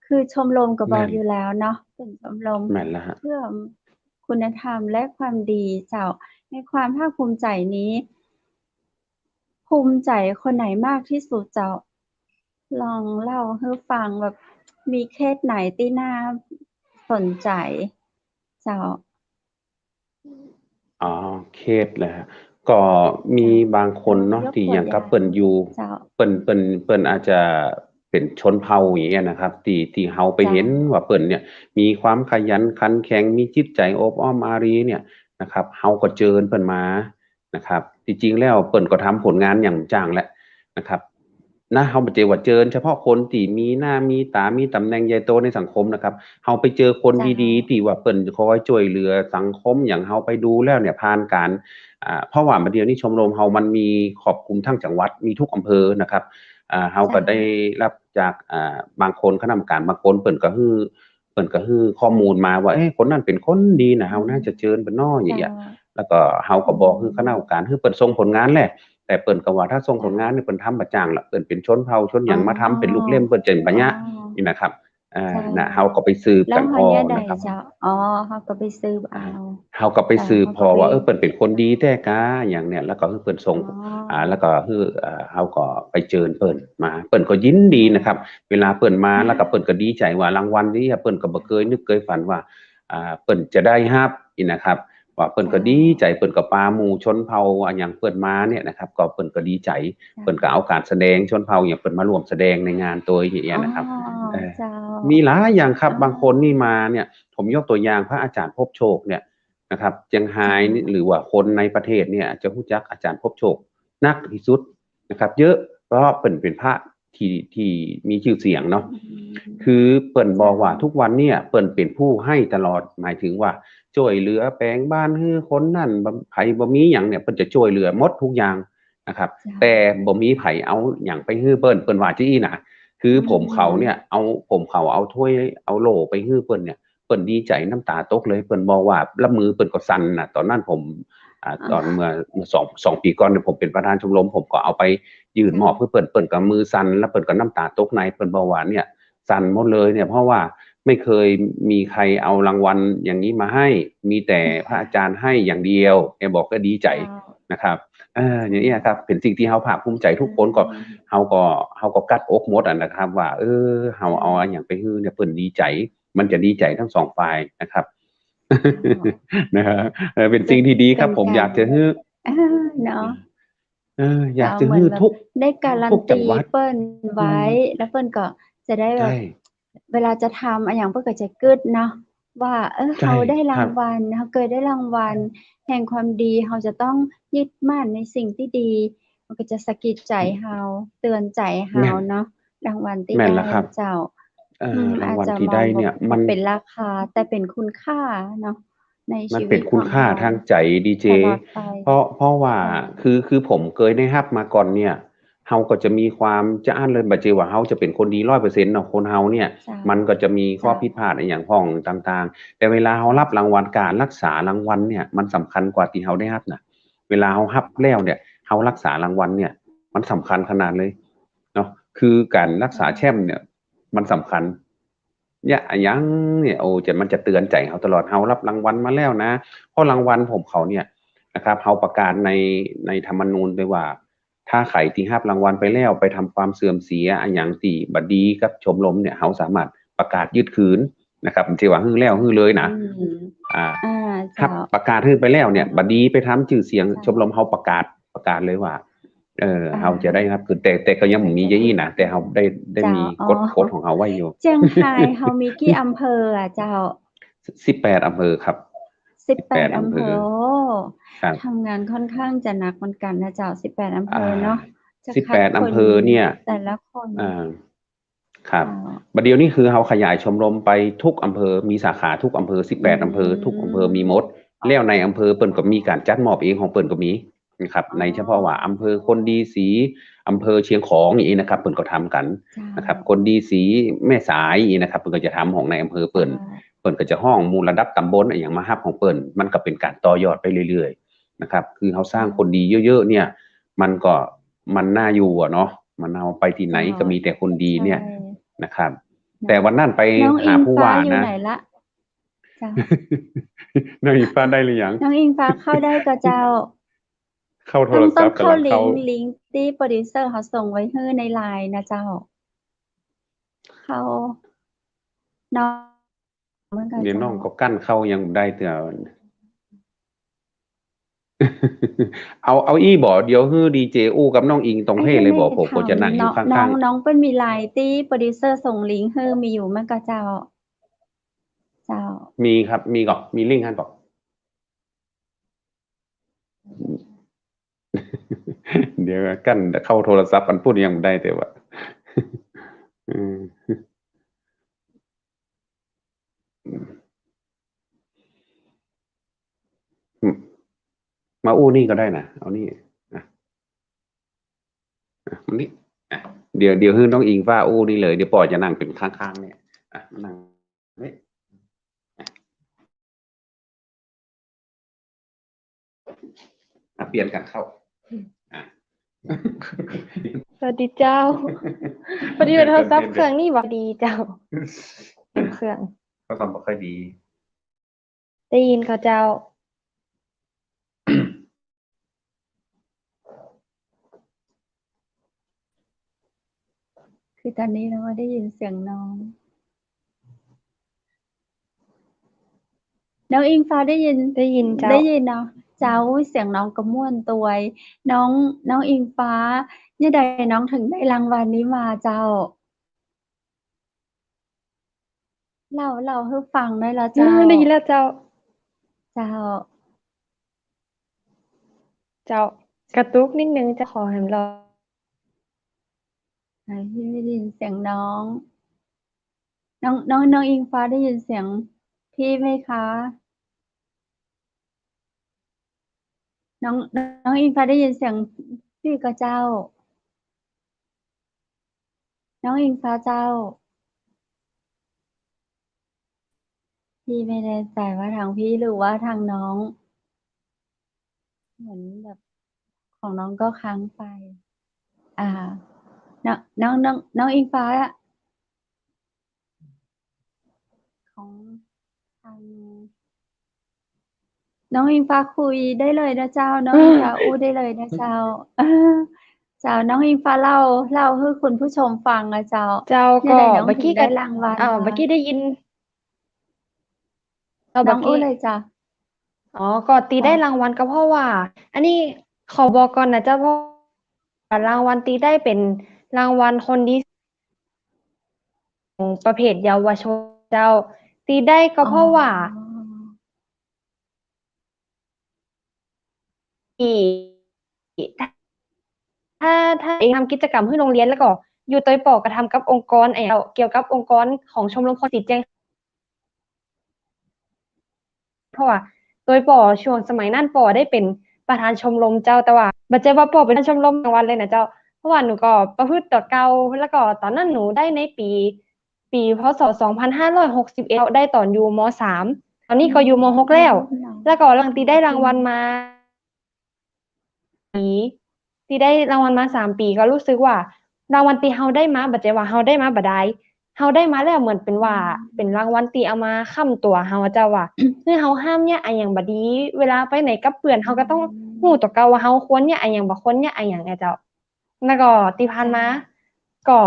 คือชมรมก็บอก แม่น อยู่แล้วเนาะ เป๋นชมรม แม่นแล้วฮะ เพื่อคุณธรรมและความดีเจ้า ในความภาคภูมิใจ๋นี้ ภูมิใจ๋คนไหนมากที่สุดเจ้า ลองเล่าหื้อฟัง แบบมีเคสไหนตี้น่าสนใจ๋เจ้า อ๋อ เคสเหรอฮะ ก็มี เจ้า บางคนเนาะ ยกตัวอย่าง ตี้อย่างกับเปิ้นอยู่ เจ้า เปิ้น เปิ้น เปิ้นอาจจะเป๋นชนเผ่าอย่างเงี้ยนะครับ ตี้ ตี้เฮาไป เจ้า เห็นว่าเปิ้นเนี่ยมีความขยันขันแข็ง มีจิตใจ๋อบอ้อมอารีเนี่ยนะครับ เฮาก็เจิญเปิ้นมานะครับ ตี้จริงแล้วเปิ้นก็ทำผลงานอย่างจ้างแหละนะครับ นะ เฮาบ่ใจ้ว่าเจิญเฉพาะคนตี้มีหน้ามีต๋า มีต๋ำแหน่งใหญ่โตในสังคมนะครับ เฮาไปเจอคน เจ้า ดีๆ ตี้ว่าเปิ้นคอยจ้วยเหลือสังคม อย่างเฮาไปดูแล้วเนี่ย ผ่านก๋าน อ่า เพราะว่าบ่าเดี่ยวนี้ชมรมเฮามันมีครอบคลุมทั้งจังหวัด มีทุกอำเภอนะครับ อ่า เฮาก็ เจ้า ได้รับจาก อ่า บางคน คณะกรรมการบางคน เปิ้นก็หื้อ เปิ้นก็หื้อข้อมูลมาว่า เอ๊ะ คนนั้นเป๋นคนดีนะ เฮาน่าจะเจิญเปิ้นน้อ อย่างเงี้ย เจ้า แล้วก็เฮาก็บอกหื้อคณะกรรมการ หื้อเปิ้นส่งผลงานแหละ แต่เปิ้นก็ว่าถ้าส่งผลงานเนี่ย เปิ้นทำบ่จ้างละ เปิ้นเป๋นชนเผ่าชนหยัง อ๋อ มาทำเป๋นลูกเล่ม เปิ้นจะบ่ยะ อ๋อ นี่นะครับ เอ่อ เจ้า นะ เฮาก็ไปสืบกั๋นผ่อนะครับ แล้วเฮาเยียะใดเจ้า อ๋อ เฮาก็ไปสืบเอา เฮาก็ไปสืบผ่อว่า เจ้า เฮาก็ไป เออ เปิ้นเป๋นคนดีแต๊ก้า อย่างเนี่ย แล้วก็หื้อเปิ้นส่ง อ๋อ อ่า แล้วก็หื้อ เอ่อ เฮาก็ไปเจิญเปิ้นมา เปิ้นก็ยินดีนะครับ เวลาเปิ้นมา เจ้า แล้วก็เปิ้นก็ดีใจ๋ว่ารางวัลนี้ เปิ้นก็บ่เกยนึกเกยฝันว่า อ่า เปิ้นจะได้ฮับนี่นะครับ ว่าเปิ้นก็ดีใจ๋ เจ้า เปิ้นก็ปาหมู่ชนเผ่าอะหยังเปิ้นมาเนี่ยนะครับ ก็เปิ้นก็ดีใจ๋ เจ้า เปิ้นก็เอาก๋านแสดงชนเผ่าอย่างเปิ้นมาร่วมแสดงในงานตวยอย่างเงี้ยนะครับ อ๋อ เอ่อ เจ้า มีหลายอย่างครับ เออ บางคนนี่มาเนี่ย ผมยกตัวอย่างพระอาจารย์ภพโชคเนี่ยนะครับ เจียงฮายนี่ เจ้า หรือว่าคนในประเทศเนี่ยจะฮู้จักอาจารย์ภพโชคนักตี้สุดนะครับ เยอะ เพราะเปิ้นเป๋นพระ ตี้ ตี้มีจื้อเสียงเนาะ อืม คือเปิ้นบอกว่า เจ้า ทุกวันเนี่ยเปิ้นเป๋นผู้หื้อตลอด หมายถึงว่าจ้วยเหลือแป๋งบ้านหื้อคนนั้น บ่ ใผบ่มีหยังเนี่ย เปิ้นจะจ้วยเหลือหมดทุกอย่างนะครับ เจ้า แต่บ่มีใผเอาหยังไปหื้อเปิ้น เปิ้นว่าจะอี้นะ คือ อืม ผมเขาเนี่ยเอา ผมเขาเอาถ้วยเอาโหล่ไปหื้อเปิ้นเนี่ย เปิ้นดีใจ๋น้ำต๋าตกเลย เปิ้นบอกว่า แล้วมือเปิ้นก็สั่นนะ ต๋อนนั้นผม อ่า อ่า ต๋อนเมื่อ เมื่อสอง สองปี๋ก่อนเนี่ย ผมเป๋นประธานชมรม ผมก็เอาไปยื่นมอบหื้อเปิ้น เปิ้นก็มือสั่น แล้วเปิ้นก็น้ำต๋าตกใน เปิ้นบอกว่าเนี่ยสั่นหมดเลยเนี่ย เพราะว่าไม่เคยมีใครเอารางวัลอย่างนี้มาให้ มีแต่พระอาจารย์ให้อย่างเดียว แกบอกก็ดีใจ๋ เจ้า นะครับ เออ อย่างเงี้ยครับ เป๋นสิ่งตี้เฮาภาคภูมิใจ๋ทุกคนก็ อืม เฮาก็ เฮาก็กัดอกหมดอะนะครับ ว่า เออ เฮาเอาอะหยังไปหื้อเนี่ย เปิ้นดีใจ๋ มันจะดีใจ๋ทั้งสองฝ่ายนะครับ เจ้า นะฮะ เออ เป๋นสิ่งตี้ดีครับ เป๋น ผมอยากจะหื้อ เออ เนาะ เออ อยากจะ เจ้า หื้อ เหมือนแบบ ทุก ได้การันตี ทุกจังหวัด เปิ้นไว้ อืม แล้วเปิ้นก็จะได้แบบ ใช่ เวลาจะทำอะหยังเปิ้นก็จะกึ๊ดเนาะ ว่า เออ ใช่ เฮาได้รางวัล ครับ เฮาเกยได้รางวัลแห่งความดี เฮาจะต้องยึดมั่นในสิ่งตี้ดี มันก็จะสะกิดใจ๋เฮา เตือนใจ๋เฮาเนาะ แม่น รางวัลตี้ แม่นแล้วครับ ได้เจ้า เอ่อ อืม รางวัลตี้ได้เนี่ย อาจจะมองบ่ มัน บ่เป๋นราคา แต่เป๋นคุณค่าเนาะ ใน มันเป๋นคุณค่า ชีวิตของเฮา ทางใจ๋ ดีเจ ตลอดไป เพราะ เพราะว่า เจ้า คือ คือผมเกยได้ฮับมาก่อนเนี่ย เฮาก็จะมีความ จะอั้นเลย บ่ใจ้ว่าเฮาจะเป๋นคนดีร้อยเปอร์เซ็นต์เนาะ คนเฮาเนี่ย เจ้า มันก็จะมีข้อ เจ้า ผิดพลาดอะหยังพ่องต่างๆ แต่เวลาเฮาฮับรางวัล ก๋านฮักษารางวัลเนี่ย มันสำคัญกว่าตี้เฮาได้ฮับนะ เวลาเฮาฮับแล้วเนี่ย เฮาฮักษารางวัลเนี่ย มันสำคัญขนาดเลยเนาะ คือก๋านฮักษาแชมป์เนี่ย มันสำคัญ เนี่ย อะหยังเนี่ย โอ้ จะ มันจะเตือนใจ๋เฮาตลอด เฮาฮับรางวัลมาแล้วนะ เพราะรางวัลของเขาเนี่ยนะครับ เฮาประกาศใน ในธรรมนูญไปว่า ถ้าใผตี้ฮับรางวัลไปแล้ว ไปทำความเสื่อมเสียอะหยังตี้บ่ดีกับชมรมเนี่ย เฮาสามารถประกาศยึดคืนนะครับ บ่ใจ้ว่าหื้อแล้วหื้อเลยนะ อืม อ่า อ่า ฮับ เจ้า ประกาศหื้อไปแล้วเนี่ย อ่า บ่ดีไปทำจื้อเสียง เจ้า ชมรม เฮาประกาศ ประกาศเลยว่า เออ อ่า เฮาจะได้ฮับคืน แต่ แต่ก็ยังบ่มีอย่างอี้นะ แต่เฮาได้ ได้มี เจ้า กฎ อ๋อ กฎของเฮาไว้อยู่ เจียงฮายเฮามีกี่อำเภออะเจ้า สิบแปดอำเภอครับ สิบแปด สิบแปดอำเภอ อำเภอ โอ้ ครับ ทำงานค่อนข้างจะหนักเหมือนกันนะเจ้า สิบแปดอำเภอเนาะ อ่า จะคัด สิบแปดอำเภอเนี่ย คนแต่ละคน อ่า ครับ เจ้า บ่าเดี่ยวนี้คือเฮาขยายชมรมไปทุกอำเภอ มีสาขาทุกอำเภอ สิบแปดอำเภอ อืม ทุกอำเภอมีหมด แล้วในอำเภอเปิ้นก็มีก๋านจัดมอบเองของเปิ้นก็มีนะครับ อ๋อ ในเฉพาะว่าอำเภอคนดีศรี อำเภอเชียงของอย่างนี้นะครับ เปิ้นก็ทำกั๋น เจ้า นะครับ คนดีศรีแม่สายอย่างนี้นะครับ เปิ้นก็จะทำของในอำเภอเปิ้น เจ้า เปิ้นก็จะฮ้องหมู่ระดับตำบลอะหยังมาฮับของเปิ้น มันก็เป๋นก๋านต่อยอดไปเรื่อยๆ นะครับ คือเฮาสร้าง เจ้า คนดีเยอะๆ เนี่ย มันก็ มันน่าอยู่อะเนาะ มัน เฮาไปตี้ไหน เจ้า ก็มีแต่คนดีเนี่ย ใช่ นะครับ เนาะ แต่วันนั้นไป น้อง หาผู้ว่านะ อิงฟ้าอยู่ไหนละ เจ้า น้องอิงฟ้าได้หรือยัง น้องอิงฟ้าเข้าได้ก่อเจ้า เข้าโทรศัพท์ ต้อง ต้องเข้า กำลังเข้า ลิงก์ ลิงก์ตี้โปรดิวเซอร์เขาส่งไว้หื้อในไลน์นะเจ้า เข้า น้อง เหมือนกั๋น เนี่ย เจ้า น้องก็กั้นเข้ายังได้เตื้อ เอา เอาอี้บ่ เดี๋ยวหื้อดีเจอู้กับน้องอิงตรงเฮ่เลยบ่ ผมก็จะนั่งอยู่ข้างๆ น้อง น้องเปิ้นมีไลน์ตี้โปรดิวเซอร์ส่งลิงก์หื้อมีอยู่แม่นก่อเจ้า เจ้า มีครับ มีก่อ มีลิงก์หั้นก่อ เดี๋ยวกั้นเข้าโทรศัพท์อันพูดยังได้แต่ว่า อืม อืม มาอู้นี่ก็ได้นะ เอานี่ อ่ะ อ่ะ มานี่ อ่ะ เดี๋ยว เดี๋ยวหื้อน้องอิงฟ้าอู้นี่เลย เดี๋ยวปอจะนั่งเป๋นข้างๆ เนี่ย อ่ะ มานั่งนี่ อ่ะ อ่ะ เปลี่ยนกั๋นเข้า อ่ะ สวัสดีเจ้า พอดีว่าโทรศัพท์เครื่องนี้บ่ดีเจ้า เครื่อง โทรศัพท์บ่ค่อยดี ได้ยินก่อเจ้า คือต๋อนนี้เฮาได้ยินเสียงน้อง น้องอิงฟ้าได้ยิน ได้ยินเจ้า ได้ยินเนาะ เจ้า เสียงน้องก็ม่วนตวย น้อง น้องอิงฟ้า เนี่ยใดน้องเถิงได้รางวัลนี้มาเจ้า เล่า เล่าหื้อฟังได้แล้วเจ้า ได้ยินแล้วเจ้า เจ้า เจ้า กระตุกนิดนึงเจ้า ขอแหมรอบ อ่า พี่ไม่ได้ยินเสียงน้อง น้อง น้อง น้องอิงฟ้าได้ยินเสียงพี่ไหมคะ น้อง น้องอิงฟ้าได้ยินเสียงพี่ก่อเจ้า น้องอิงฟ้าเจ้า พี่ไม่แน่ใจว่าทางพี่หรือว่าทางน้อง เหมือนแบบของน้องก็ค้างไป อ่า น้อง น้อง น้อง น้องอิงฟ้าอะ ของทาง น้องอิงฟ้าคุยได้เลยนะเจ้า น้องอิงฟ้าอู้ได้เลยนะเจ้า เจ้า น้องอิงฟ้าเล่า เล่าหื้อคุณผู้ชมฟังนะเจ้า เจ้า เนี่ย ก็ ใดน้อง เมื่อกี้ เถิงได้ ก็ รางวัล อ้าว มา เมื่อกี้ได้ยิน เอา น้อง เมื่อกี้ อู้เลยเจ้า อ๋อ ก็ตี้ได้ อ๋อ รางวัลก็เพราะว่า อันนี้ขอบอกก่อนนะเจ้า เพราะ รางวัลตี้ได้เป๋นรางวัลคนดีของประเภทเยาวชนเจ้า ตี้ได้ก็เพราะว่า ตี้ ถ้า ถ้าเองทำกิจกรรมหื้อโรงเรียน แล้วก็อยู่ตวยป๋อกระทำกับองค์กร ไอ้ เกี่ยวกับองค์กรของชมรมคนดีสีเจียง เพราะว่าตวยป๋อช่วงสมัยนั้นป๋อได้เป๋นประธานชมรมเจ้า แต่ว่าบ่ใจ้ว่าป๋อเป๋นประธานชมรมรางวัลเลยนะเจ้า เพราะว่าหนูก็ประพฤติตั๋วเก่า แล้วก็ต๋อนนั้นหนูได้ในปี๋ ปี๋ พ.ศ. สองพันห้าร้อยหกสิบเอ็ด ได้ต๋อนอยู่ ม.สาม ต๋อนนี้ก็อยู่ ม.หก แล้ว แล้วก็หลังตี้ได้รางวัลมา ปี๋ ตี้ได้รางวัลมาสามปี๋ ก็รู้สึกว่ารางวัลตี้เฮาได้มา บ่ใจ้ว่าเฮาได้มาบ่ดาย เฮาได้มาแล้วเหมือนเป๋นว่าเป๋นรางวัลตี้เอามาค้ำตั๋วเฮาอะเจ้า ว่าหื้อเฮาห้ามเยียะอะหยังบ่ดี เวลาไปไหนกับเปื้อน เฮาก็ต้องฮู้ตั๋วเก่าว่าเฮาควรเยียะอะหยัง บ่ควรเยียะอะหยังอะเจ้า แล้วก็ตี้ผ่านมา ก็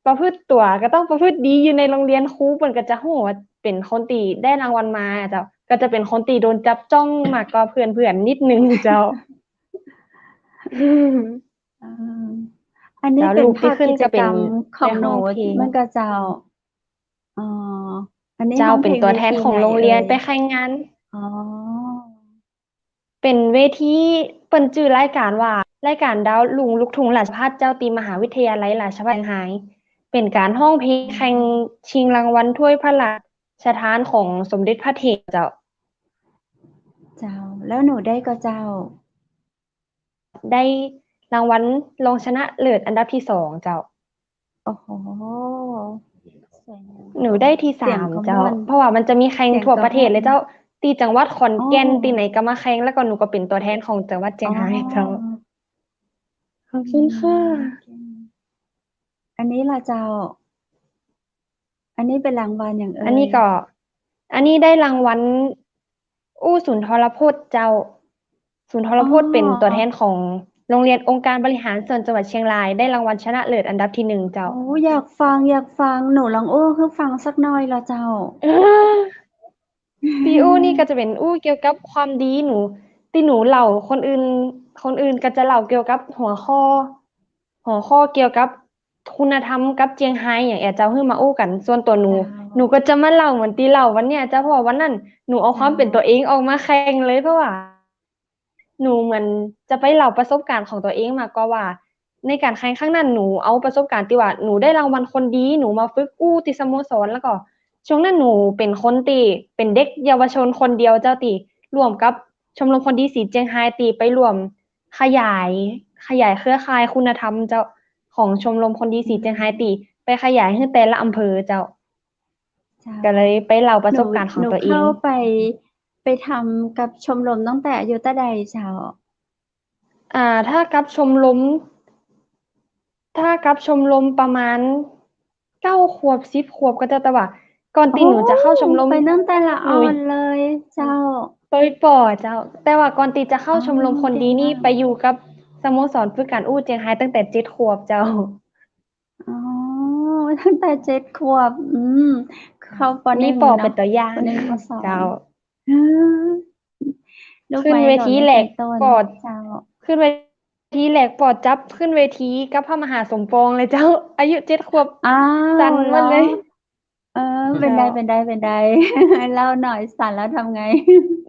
ประพฤติตั๋วก็ต้องประพฤติดี อยู่ในโรงเรียนครูเปิ้นก็จะฮู้ว่าเป๋นคนตี้ได้รางวัลมาเจ้า ก็จะเป๋นคนตี้โดนจับจ้องมากกว่าเปื้อนๆ นิดนึงเจ้า อันนี้เป๋นภาพกิจกรรมของหนูเหมือนกั๋นเจ้า อ๋อ อันนี้เจ้า เป๋นตั๋วแทนของโรงเรียนไปแข่งงาน อ๋อ เป๋นเวที เปิ้นจื้อรายก๋านว่า รายก๋านดาวรุ่งลูกทุ่งราชภัฏเจ้า ตี้มหาวิทยาลัยราชภัฏเจียงฮาย เป๋นก๋านฮ้องเพลงแข่งชิงรางวัลถ้วยพระราชทานของสมเด็จพระเถรเจ้า เจ้า แล้วหนูได้ก่อเจ้า ได้รางวัลรองชนะเลิศอันดับตี้สองเจ้า โอ้โห หนูได้ตี้สามเจ้า เพราะว่ามันจะมีแข่งทั่วประเทศเลยเจ้า ตี้จังหวัดขอนแก่น ตี้ไหนก็มาแข่ง แล้วก็หนูก็เป๋นตั๋วแทนของจังหวัดเจียงฮายเจ้า ขอบคุณค่ะ อันนี้ล่ะเจ้า อันนี้เป๋นรางวัลหยังเอ่ย อันนี้ก็ อันนี้ได้รางวัลอู้ศูนย์ทรพจน์เจ้า ศูนย์ทรพจน์เป๋นตั๋วแทนของโรงเรียนองค์การบริหารส่วนจังหวัดเชียงราย ได้รางวัลชนะเลิศอันดับตี้หนึ่งเจ้า โอ้ อยากฟัง อยากฟัง หนูลองอู้หื้อฟังสักหน่อยละเจ้า ตี้อู้นี่ก็จะเป๋นอู้เกี่ยวกับความดีหนู ตี้หนูเล่าคนอื่น คนอื่นก็จะเล่าเกี่ยวกับหัวข้อ หัวข้อเกี่ยวกับคุณธรรมกับเจียงฮายอย่างเอี้ยเจ้า หื้อมาอู้กั๋น ส่วนตั๋วหนู หนูก็จะมาเล่าเหมือนตี้เล่าวันเนี้ยเจ้า เพราะว่าวันนั้นหนูเอาความเป๋นตั๋วเองออกมาแข่งเลย เพราะว่าหนูเหมือนจะไปเล่าประสบการณ์ของตั๋วเองมากกว่าว่า ในก๋านแข่งครั้งนั้นหนูเอาประสบการณ์ตี้ว่าหนูได้รางวัลคนดี หนูมาฝึกอู้ตี้สโมสร แล้วก็ช่วงนั้นหนูเป๋นคนตี้เป๋นเด็กเยาวชนคนเดียวเจ้า ตี้ร่วมกับชมรมคนดีสีเจียงฮาย ตี้ไปร่วม ขยาย ขยายเครือข่ายคุณธรรมเจ้า ของชมรมคนดีสีเจียงฮาย ตี้ไปขยายหื้อแต่ละอำเภอเจ้า เจ้า ก็เลยไปเล่าประสบการณ์ของตั๋วเอง หนูเข้าไป ไปทำกับชมรมตั้งแต่อายุเต้าใดเจ้า อ่า ถ้ากับชมรม ถ้ากับชมรมประมาณ เก้าขวบ สิบขวบก็เจ้า แต่ว่าก่อนตี้หนูจะเข้าชมรม โอ้ ไปตั้งแต่ละอ่อนเลยเจ้า ตวยป๋อเจ้า แต่ว่าก่อนตี้จะเข้าชมรมคนดีนี่ อ๋อ เก่งมาก ไปอยู่กับสโมสรฝึกการอู้เจียงฮายตั้งแต่เจ็ดขวบเจ้า อ๋อ ตั้งแต่เจ็ดขวบ อืม เข้า ป.หนึ่ง นี่ป๋อเนาะ เป๋นตั๋วอย่าง ป.หนึ่ง ป.สอง เจ้า อืม ลูกไม้หล่นไม่ไกลต้น ขึ้นเวทีแรกป๋อ เจ้า ขึ้นเวทีแรกป๋อจับขึ้นเวทีกับพระมหาสมปองเลยเจ้า อายุเจ็ดขวบ อ้าว สั่นหมดเลย เหรอ เออ เป๋นใด เจ้า เป๋นใด เป๋นใด เล่าหน่อย สั่นแล้วทำไง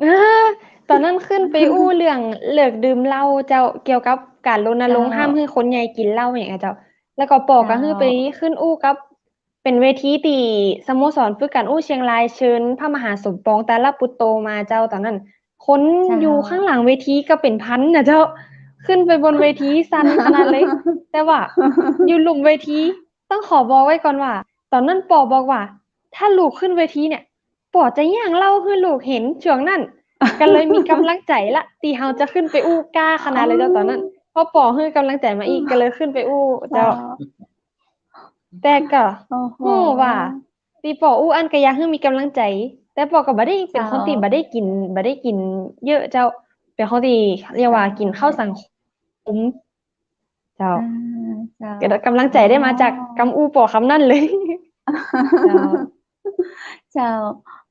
เออ ต๋อนนั้นขึ้นไปอู้เรื่องเลิกดื่มเหล้าเจ้า เกี่ยวกับก๋านรณรงค์ เจ้า ห้ามหื้อคนใหญ่กิ๋นเหล้าอย่างเงี้ยเจ้า แล้วก็ป๋อก็ เจ้า หื้อไปขึ้นอู้กับ เป๋นเวทีตี้สโมสรฝึกการอู้เชียงรายเชิญพระมหาสมปองตาลปุตโตมาเจ้า ต๋อนนั้นคน เจ้า อยู่ข้างหลังเวทีก็เป๋นพันน่ะเจ้า ขึ้นไปบนเวทีสั่นขนาดเลย แต่ว่าอยู่ลุ่มเวที ต้องขอบอกไว้ก่อนว่า ต๋อนนั้นป๋อบอกว่า ถ้าลูกขึ้นเวทีเนี่ย ป๋อจะย่างเหล้าหื้อลูกเห็น ช่วงนั้น ก็เลยมีกำลังใจ๋ละ ตี้เฮาจะขึ้นไปอู้กล้าขนาดเลยเจ้า อ๋อ ต๋อนนั้น พอป๋อหื้อกำลังใจ๋มาอีก ก็เลยขึ้นไปอู้เจ้า เจ้า แต่ก็ โอ้โห ฮู้ว่า ตี้ป๋ออู้อั้นก็อยากหื้อมีกำลังใจ๋ แต่ป๋อก็บ่ได้เป๋นคนตี้ เจ้า บ่ได้กิ๋น บ่ได้กิ๋นเยอะเจ้า เป๋นคนตี้เรียกว่า เจ้า กิ๋นข้าวสังคม เจ้า อ่า เจ้า ก็กำลังใจ๋ได้มาจาก อ๋อ กำอู้ป๋อคำนั้นเลย เจ้า เจ้า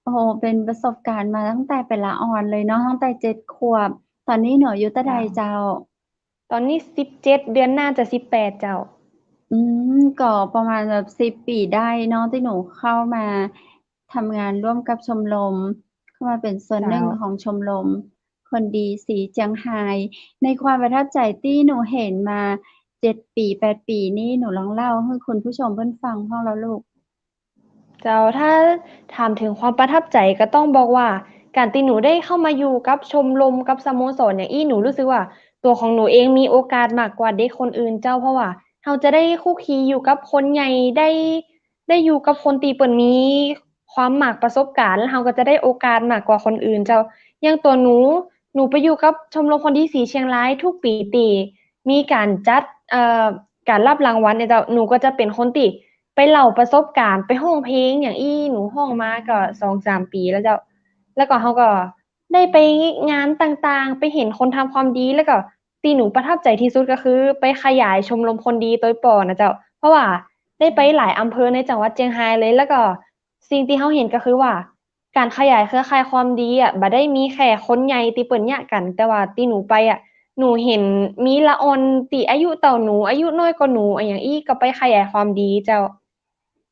โอ้โห เป๋นประสบการณ์มาตั้งแต่เป๋นละอ่อนเลยเนาะ ตั้งแต่เจ็ดขวบ ต๋อนนี้หนูอายุเต้าใดเจ้า เจ้า ต๋อนนี้สิบเจ็ด เดือนหน้าจะสิบแปดเจ้า อืม ก็ประมาณแบบสิบปี๋ได้เนาะ ตี้หนูเข้ามาทำงานร่วมกับชมรม เข้ามาเป๋นส่วนนึ่ง เจ้า ของชมรมคนดีสีเจียงฮาย ในความประทับใจ๋ตี้หนูหันมาเจ็ดปี๋ แปดปี๋นี้ หนูลองเล่าหื้อคุณผู้ชมเปิ้นฟังพ่องเล่าลูก เจ้า ถ้าถามเถิงความประทับใจ๋ก็ต้องบอกว่า ก๋านตี้หนูได้เข้ามาอยู่กับชมรมกับสโมสรอย่างอี้ หนูรู้สึกว่าตั๋วของหนูเองมีโอกาสมากกว่าเด็กคนอื่นเจ้า เพราะว่าเฮาจะได้คลุกคลีอยู่กับคนใหญ่ ได้ ได้อยู่กับคนตี้เปิ้นมีความมากประสบก๋ารณ์ แล้วเฮาก็จะได้โอกาสมากกว่าคนอื่นเจ้า อย่างตั๋วหนู หนูไปอยู่กับชมรมคนดีสีเจียงฮาย ทุกปี๋ตี้มีก๋านจัด เอ่อ ก๋านฮับรางวัลเนี่ยเจ้า หนูก็จะเป๋นคนตี้ไปเล่าประสบก๋ารณ์ ไปฮ้องเพลงอย่างอี้ หนูฮ้องมาก็สองสามปี๋แล้วเจ้า แล้วก็เฮาก็ได้ไปงานต่างๆ ไปหันคนทำความดี แล้วก็ตี้หนูประทับใจ๋ตี้สุดก็คือไปขยายชมรมคนดีตวยป้อนะเจ้า เพราะว่าได้ไปหลายอำเภอในจังหวัดเจียงฮายเลย แล้วก็สิ่งตี้เฮาหันก็คือว่า ก๋านขยายเครือข่ายความดีอะ บ่ได้มีแค่คนใหญ่ตี้เปิ้นเยียะกั๋น แต่ว่าตี้หนูไปอะ หนูหันมีละอ่อนตี้อายุเต้าหนู อายุน้อยกว่าหนู อะหยังอี้ ก็ไปขยายความดีเจ้า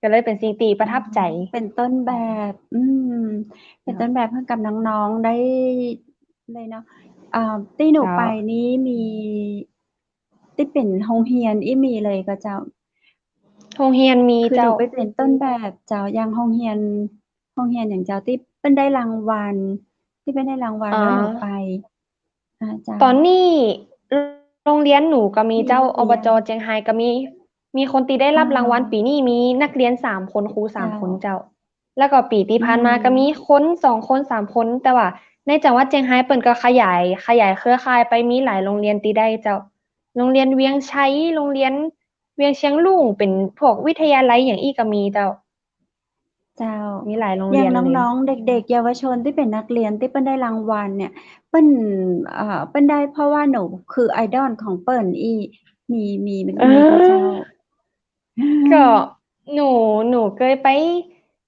ก็เลยเป๋นสิ่งตี้ประทับใจ๋ เป๋นต้นแบบ อืม เป๋นต้นแบบหื้อกับน้องๆ ได้เลยเนาะ อ่า ตี้หนูไปนี้มี ตี้เป๋นโฮงเฮียนอี้มีเลยก่อเจ้า โฮงเฮียนมี คือหนู เจ้า ไปเป๋นต้นแบบเจ้า อย่างโฮงเฮียน โฮงเฮียนอย่างเจ้าตี้เปิ้นได้รางวัล ตี้เปิ้นได้รางวัล อ๋อ แล้วหนูไป อ่า เจ้า ต๋อนนี้โฮงเฮียนหนูก็มีเจ้า มีนักเฮียน อบจ. เจียงฮายก็มี มีคนตี้ได้ฮับรางวัล อ๋อ ปี๋นี้มีนักเฮียนสามคน ครูสามคนเจ้า เจ้า แล้วก็ปี๋ตี้ผ่านมา อืม ก็มีคนสองคนสามคน แต่ว่าในจังหวัดเจียงฮายเปิ้นก็ขยาย ขยายเครือข่ายไปมีหลายโฮงเฮียนตี้ได้เจ้า โฮงเฮียนเวียงชัย โฮงเฮียนเวียงเชียงรุ้ง เป๋นพวกวิทยาลัยอย่างอี้ก็มีเจ้า เจ้า มีหลายโฮงเฮียนเลย อย่างน้องๆ เด็กๆ เยาวชนตี้เป๋นนักเฮียนตี้เปิ้นได้รางวัลเนี่ย เปิ้น เอ่อ เปิ้นได้เพราะว่าหนูคือไอดอลของเปิ้นอี้ มี มี มี เออ มีก่อเจ้า ก็หนู หนูเกยไป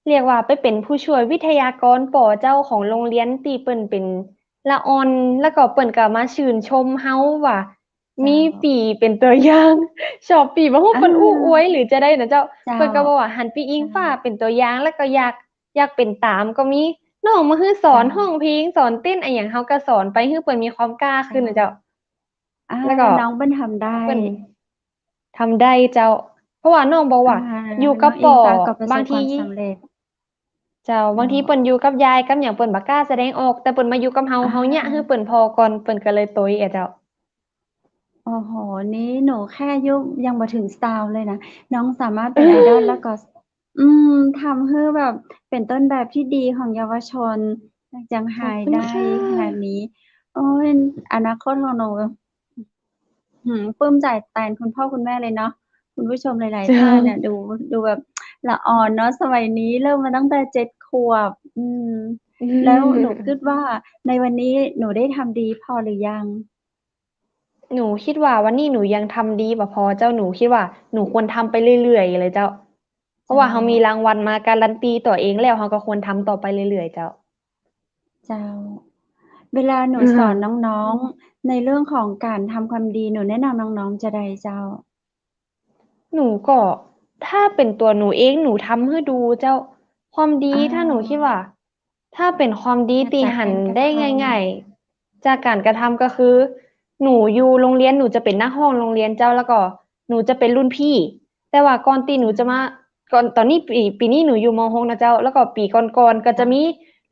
เรียกว่าไปเป๋นผู้ช่วยวิทยากรป้อเจ้าของโฮงเฮียนตี้เปิ้นเป๋นละอ่อน แล้วก็เปิ้นก็มาชื่นชมเฮาว่า เจ้า มีปี้เป๋นตั๋วอย่าง ชอบปี้บ่ฮู้ อ่า เปิ้นอู้อวยหรือจาใดนะเจ้า เจ้า เปิ้นก็บอกว่าหันปี้อิงฟ้าเป๋นตั๋วอย่าง แล้วก็อยาก อยากเป๋นต๋ามก็มี น้องมาหื้อสอน เจ้า ฮ้องเพลง สอนเต้นอะหยัง เฮาก็สอนไปหื้อเปิ้นมีความกล้าขึ้นนะเจ้า เจ้า อ่า แล้วก็น้องเปิ้นทำได้ เปิ้นทำได้เจ้า เพราะว่าน้องบอกว่า อ่า อยู่กับป้อ น้องอิงฟ้าก็ประสบความสำเร็จ บางที เจ้า บางทีเปิ้นอยู่กับยายกับหยังเปิ้นบ่กล้าแสดงออก แต่เปิ้นมาอยู่กับเฮา อ่า เฮาเยียะหื้อเปิ้นผ่อก่อน เปิ้นก็เลยตวยอะเจ้า โอ้โห นี่หนูแค่อายุยังบ่ถึงซาวเลยนะ น้องสามารถเป๋นไอดอล แล้วก็ อืม ทำหื้อแบบเป๋นต้นแบบตี้ดีของเยาวชนในเจียงฮายได้ขนาดนี้ ขอบคุณค่ะ โอ้ย อนาคตของหนู หืม ปลื้มใจ๋แตนคุณพ่อคุณแม่เลยเนาะ คุณผู้ชมหลายๆ เจ้า ต้านเนี่ย ดู ดูแบบละอ่อนเนาะ สมัยนี้เริ่มมาตั้งแต่เจ็ดขวบ อืม อืม แล้วหนูกึ๊ดว่าในวันนี้หนูได้ทำดีพอหรือยัง หนูกึ๊ดว่าวันนี้หนูยังทำดีบ่พอเจ้า หนูกึ๊ดว่าหนูควรทำไปเรื่อยๆ เลยเจ้า เพราะว่า เจ้า เฮามีรางวัลมาการันตีตั๋วเองแล้ว เฮาก็ควรทำต่อไปเรื่อยๆ เจ้า เจ้า เวลาหนู อืม สอนน้องๆ ในเรื่องของการทำความดี หนูแนะนำน้องๆ จาใดเจ้า หนูก็ ถ้าเป๋นตั๋วหนูเอง หนูทำหื้อดูเจ้า ความดี อ่า ถ้าหนูกึ๊ดว่า ถ้าเป๋นความดีตี้หันได้ง่ายๆ จากการกระทำก็คือ หนูอยู่โฮงเฮียน หนูจะเป๋นนักฮ้องโฮงเฮียนเจ้า แล้วก็หนูจะเป๋นรุ่นพี่ แต่ว่าก่อนตี้หนูจะมา ก่อน ต๋อนนี้ปี๋ ปี๋นี้หนูอยู่ ม.หก นะเจ้า แล้วก็ปี๋ก่อนๆ ก็จะมี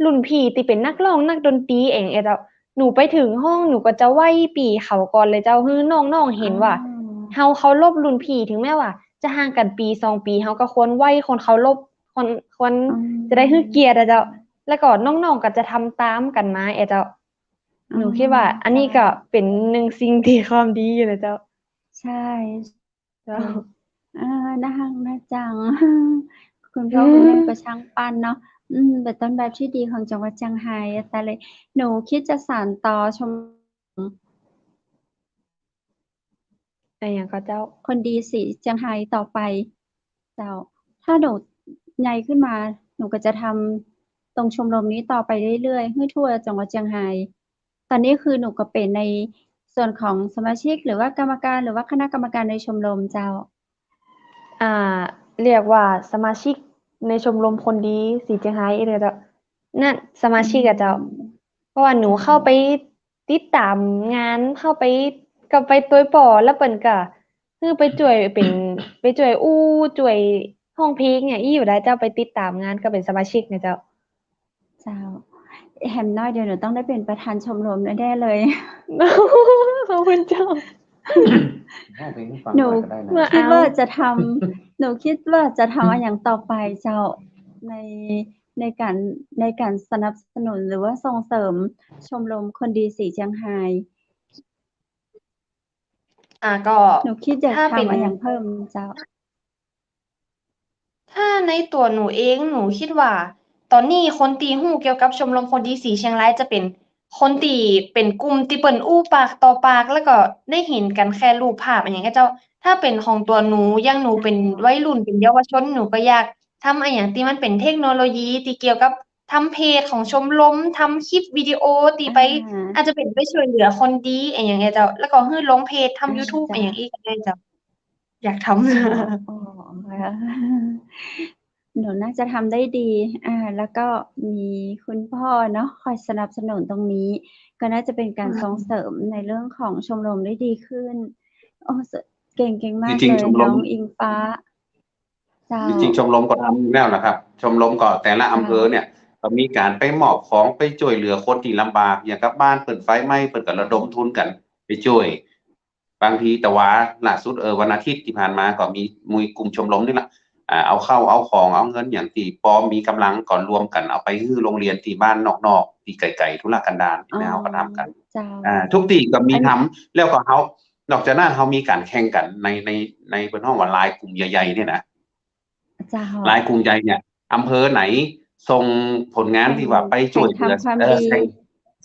รุ่นพี่ตี้เป๋นนักฮ้องนักดนตรีอะหยังเจ้า หนูไปเถิงห้อง หนูก็จะไหว้ปี้เขาก่อนเลยเจ้า หื้อน้องๆ หันว่า อ๋อ เฮาเคารพรุ่นพี่ เถิงแม้ว่าจะห่างกั๋นปี๋สองปี๋ เฮาก็ควรไหว้ ควรเคารพ ควร ควร อ๋อ จะได้หื้อเกียรติอะเจ้า แล้วก็น้องๆ ก็จะทำต๋ามกั๋นมาอะเจ้า อ๋อ หนูกึ๊ดว่าอันนี้ก็เป๋นนึ่งสิ่งตี้ความดีอยู่นะเจ้า ใช่ เจ้า เออ น่าฮักน่าจัง คุณพ่อคุณแม่ก็ช่างปั้นเนาะ อืม เป๋นต้นแบบตี้ดีของจังหวัดเจียงฮาย ตายเลย หนูกึ๊ดจะสานต่อชม อะหยังก่อเจ้า คนดีสีเจียงฮายต่อไป เจ้า ถ้าหนูใหญ่ขึ้นมา หนูก็จะทำตรงชมรมนี้ต่อไปเรื่อยๆ หื้อทั่วจังหวัดเจียงฮาย ต๋อนนี้คือหนูก็เป๋นใน ส่วนของสมาชิกหรือว่ากรรมการหรือว่าคณะกรรมการในชมรมเจ้า อ่า เรียกว่าสมาชิกในชมรมคนดีสีเจียงไฮ้เนี่ยเจ้า นั่นสมาชิกอะเจ้า อืม เพราะว่าหนูเข้าไปติดต๋ามงาน เข้าไป ก็ไปตวยป๋อ แล้วเปิ้นก็ คือไปจ้วยเป๋น ไปจ้วยอู้ จ้วยฮ้องเพลงเนี่ย อี้อยู่ได้เจ้า ไปติดต๋ามงานก็เป๋นสมาชิกเนี่ยเจ้า เจ้า แหมน้อยเดี๋ยวหนูต้องได้เป๋นประธานชมรมแน่ๆ เลย ขอบคุณเจ้า ฮ้องเพลงให้ฟัง หนู หน่อยก็ได้นะ คิดว่าจะทำ หนูคิดว่าจะทำอะหยังต่อไปเจ้า ใน ในการ ในการสนับสนุนหรือว่าส่งเสริมชมรมคนดีสีเจียงไฮ้ อ่า ก็ หนูคิดอยาก ถ้าเป๋น ทำอะหยังเพิ่มเจ้า ถ้าในตั๋วหนูเอง หนูคิดว่า ต๋อนนี้คนตี้ฮู้เกี่ยวกับชมรมคนดีสีเจียงไฮ้จะเป๋นคนตี้เป๋นกลุ่มตี้เปิ้นอู้ปากต่อปาก แล้วก็ได้หันกั๋นแค่รูปภาพอะหยังเจ้า ถ้าเป๋นของตั๋วหนู อย่างหนูเป๋นวัยรุ่น เป๋นเยาวชน หนูก็อยากทำอะหยังตี้มันเป๋นเทคโนโลยี ตี้เกี่ยวกับทำเพจของชมรม ทำคลิปวิดีโอตี้ไป อ่า อาจจะเป๋นไปจ้วยเหลือคนดีอะหยังเจ้า แล้วก็หื้อลงเพจ ทำ อ่า ยูทูบ เจ้า อะหยังอี้ก็ได้เจ้า อยากทำ เจ้า อ๋อ หนูน่าจะทำได้ดี อ่า แล้วก็มีคุณพ่อเนาะ คอยสนับสนุนตรงนี้ ก็น่าจะเป็นการ อืม ส่งเสริมในเรื่องของชมรมได้ดีขึ้น โอ้ เก่ง เก่งมากเลย จริงๆ ชมรม น้องอิงฟ้า เจ้า จริงๆ ชมรมก็ทำอยู่แล้วนะครับ ชมรมก็แต่ละอำเภอเนี่ย เจ้า ก็มีก๋านไปมอบของ ไปจ้วยเหลือคนตี้ลำบาก อย่างกับบ้านเปิ้นไฟไหม้ เปิ้นก็ระดมทุนกั๋นไปจ้วย บางที แต่ว่าล่าสุด เออ วันอาทิตย์ตี้ผ่านมาก็มี มีกลุ่มชมรมนี่แหละ อ่า เอาข้าว เอาของ เอาเงินอย่างตี้ปอมีก๋ำลังก็รวมกั๋นเอาไปหื้อโรงเรียนตี้บ้านนอกๆ ตี้ไก๋ๆ ทุรกันดาร อ๋อ ตี้เฮาก็ทำกั๋น เจ้า อ่า ทุกตี้ก็มีทำ อัน แล้วก็เฮา นอกจากนั้นเฮามีก๋านแข่งกั๋นใน ใน ในเปิ้นฮ้องว่าไลน์กลุ่มใหญ่ๆ เนี่ยนะ เจ้า ไลน์กลุ่มใหญ่เนี่ย อำเภอไหนส่งผลงานตี้ว่าไปจ้วยเหลือ แข่ง แข่งทำความดี เออ แข่ง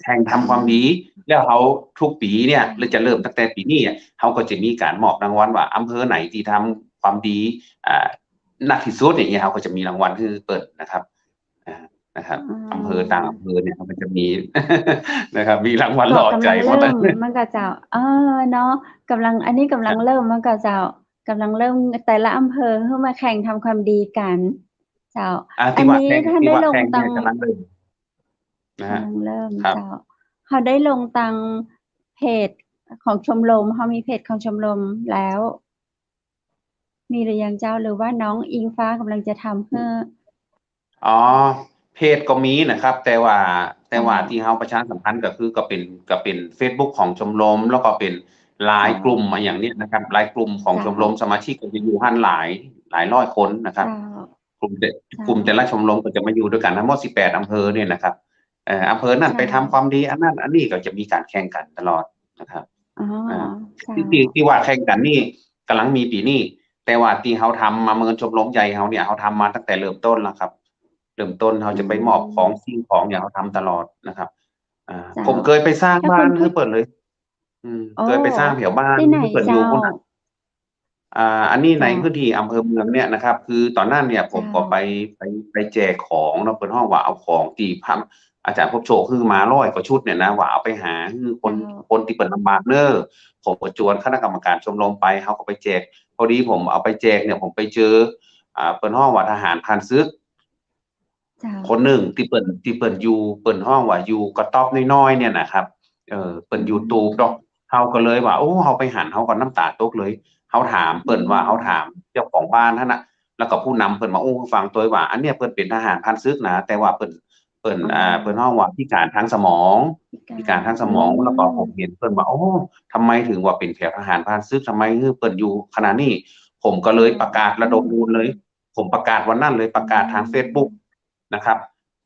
แข่งทำความดี อืม แล้วเฮาทุกปี๋เนี่ย เจ้า หรือจะเริ่มตั้งแต่ปี๋นี้อะ เฮาก็จะมีก๋านมอบรางวัลว่าอำเภอไหนตี้ทำความดี อ่า นักตี้สุดอย่างเงี้ย เฮาก็จะมีรางวัลหื้อเปิ้นนะครับ อ่า นะครับ อ่า อำเภอต่างอำเภอเนี่ย มันจะมี นะครับ มีรางวัลหล่อใจ๋ ก็ก๋ำลังเริ่ม หมดเลย มันก็เจ้า เออ เนาะ ก๋ำลัง อันนี้ก๋ำลัง ครับ เริ่ม มันก็เจ้า ก๋ำลังเริ่มแต่ละอำเภอหื้อมาแข่งทำความดีกั๋น เจ้า อ่า ตี้ว่าแข่ง อันนี้ท่านได้ลงตัง ตี้ว่าแข่งเนี่ยก๋ำลังเริ่มนะฮะ ก๋ำลังเริ่ม ครับ เจ้า เฮาได้ลงตังเพจของชมรม เฮามีเพจของชมรมแล้ว มีหรือยังเจ้า หรือว่าน้องอิงฟ้าก๋ำลังจะทำหื้อ อ๋อ เพจก็มีนะครับ แต่ว่า แต่ว่า อ่า ตี้เฮาประชาสัมพันธ์ก็คือ ก็เป๋น ก็เป๋นเฟซบุ๊กของชมรม แล้วก็เป๋นไลน์ เจ้า กลุ่มอะหยังเนี่ยนะครับ ไลน์กลุ่มของ เจ้า ชมรม สมาชิกก็จะอยู่หั้นหลาย หลายร้อยคนนะครับ เจ้า กลุ่มแต่ เจ้า กลุ่มแต่ละชมรมก็จะมาอยู่ตวยกั๋นทั้งหมดสิบแปดอำเภอเนี่ยนะครับ เอ่อ อำเภอนั่น เจ้า ไปทำความดี อันนั้นอันนี้ก็จะมีก๋านแข่งกั๋นตลอดนะครับ อ๋อ อ่า เจ้า ตี้ ตี้ ตี้ว่าแข่งกั๋นนี่ก๋ำลังมีปี๋นี้ แต่ว่าตี้เฮาทำมาเมินชมรมใหญ่เฮาเนี่ย เฮาทำมาตั้งแต่เริ่มต้นแล้วครับ เริ่มต้นเฮาจะไปมอบของ อืม สิ่งของอย่างเฮาทำตลอดนะครับ อ่า เจ้า ผมเกยไปสร้างบ้านหื้อเปิ้นเลย อืม อ๋อ เกยไปสร้างแถวบ้านหื้อเปิ้นอยู่ปู๊นน่ะ ตี้ไหนเจ้า อ่า อันนี้ใน เจ้า พื้นที่อำเภอเมืองเนี่ยนะครับ คือต๋อนนั้นเนี่ย เจ้า ผมก็ไป ไป ไปแจกของเนาะ เปิ้นฮ้องว่าเอาของตี้พระอาจารย์พบโชคหื้อมาร้อยกว่าชุดเนี่ยนะ ว่าเอาไปหาหื้อคน เจ้า คนตี้เปิ้นลำบากเน้อ ผมก็จวนคณะกรรมการชมรมไป เฮาก็ไปแจก พอดีผมเอาไปแจกเนี่ย ผมไปเจอ อ่า เปิ้นฮ้องว่าทหารผ่านศึก เจ้า คนนึ่งตี้เปิ้น ตี้เปิ้นอยู่ เปิ้นฮ้องว่าอยู่กระต๊อบน้อยๆ เนี่ยนะครับ เออ เปิ้นอยู่ อืม ตูบเนาะ เฮาก็เลยว่า โอ้ เฮาไปหัน เฮาก็น้ำต๋าตกเลย เฮาถามเปิ้นว่า อืม เฮาถามเจ้าของบ้านหั้นน่ะ แล้วก็ผู้นำเปิ้นมาอู้หื้อฟังตวยว่า อันเนี้ยเปิ้นเป๋นทหารผ่านศึกนะ แต่ว่าเปิ้น เปิ้น อ๋อ อ่า เปิ้นฮ้องว่าพิการทางสมอง พิการ พิการทางสมอง อืม แล้วก็ผมหันเปิ้นว่า โอ้ ทำไมถึงว่าเป๋นแถวทหารผ่านศึก ทำไมหื้อเปิ้นอยู่ขนาดนี้ ผมก็เลย อืม ประกาศระดมทุนเลย ผมประกาศวันนั้นเลย ประกาศทาง อืม เฟซบุ๊กนะครับ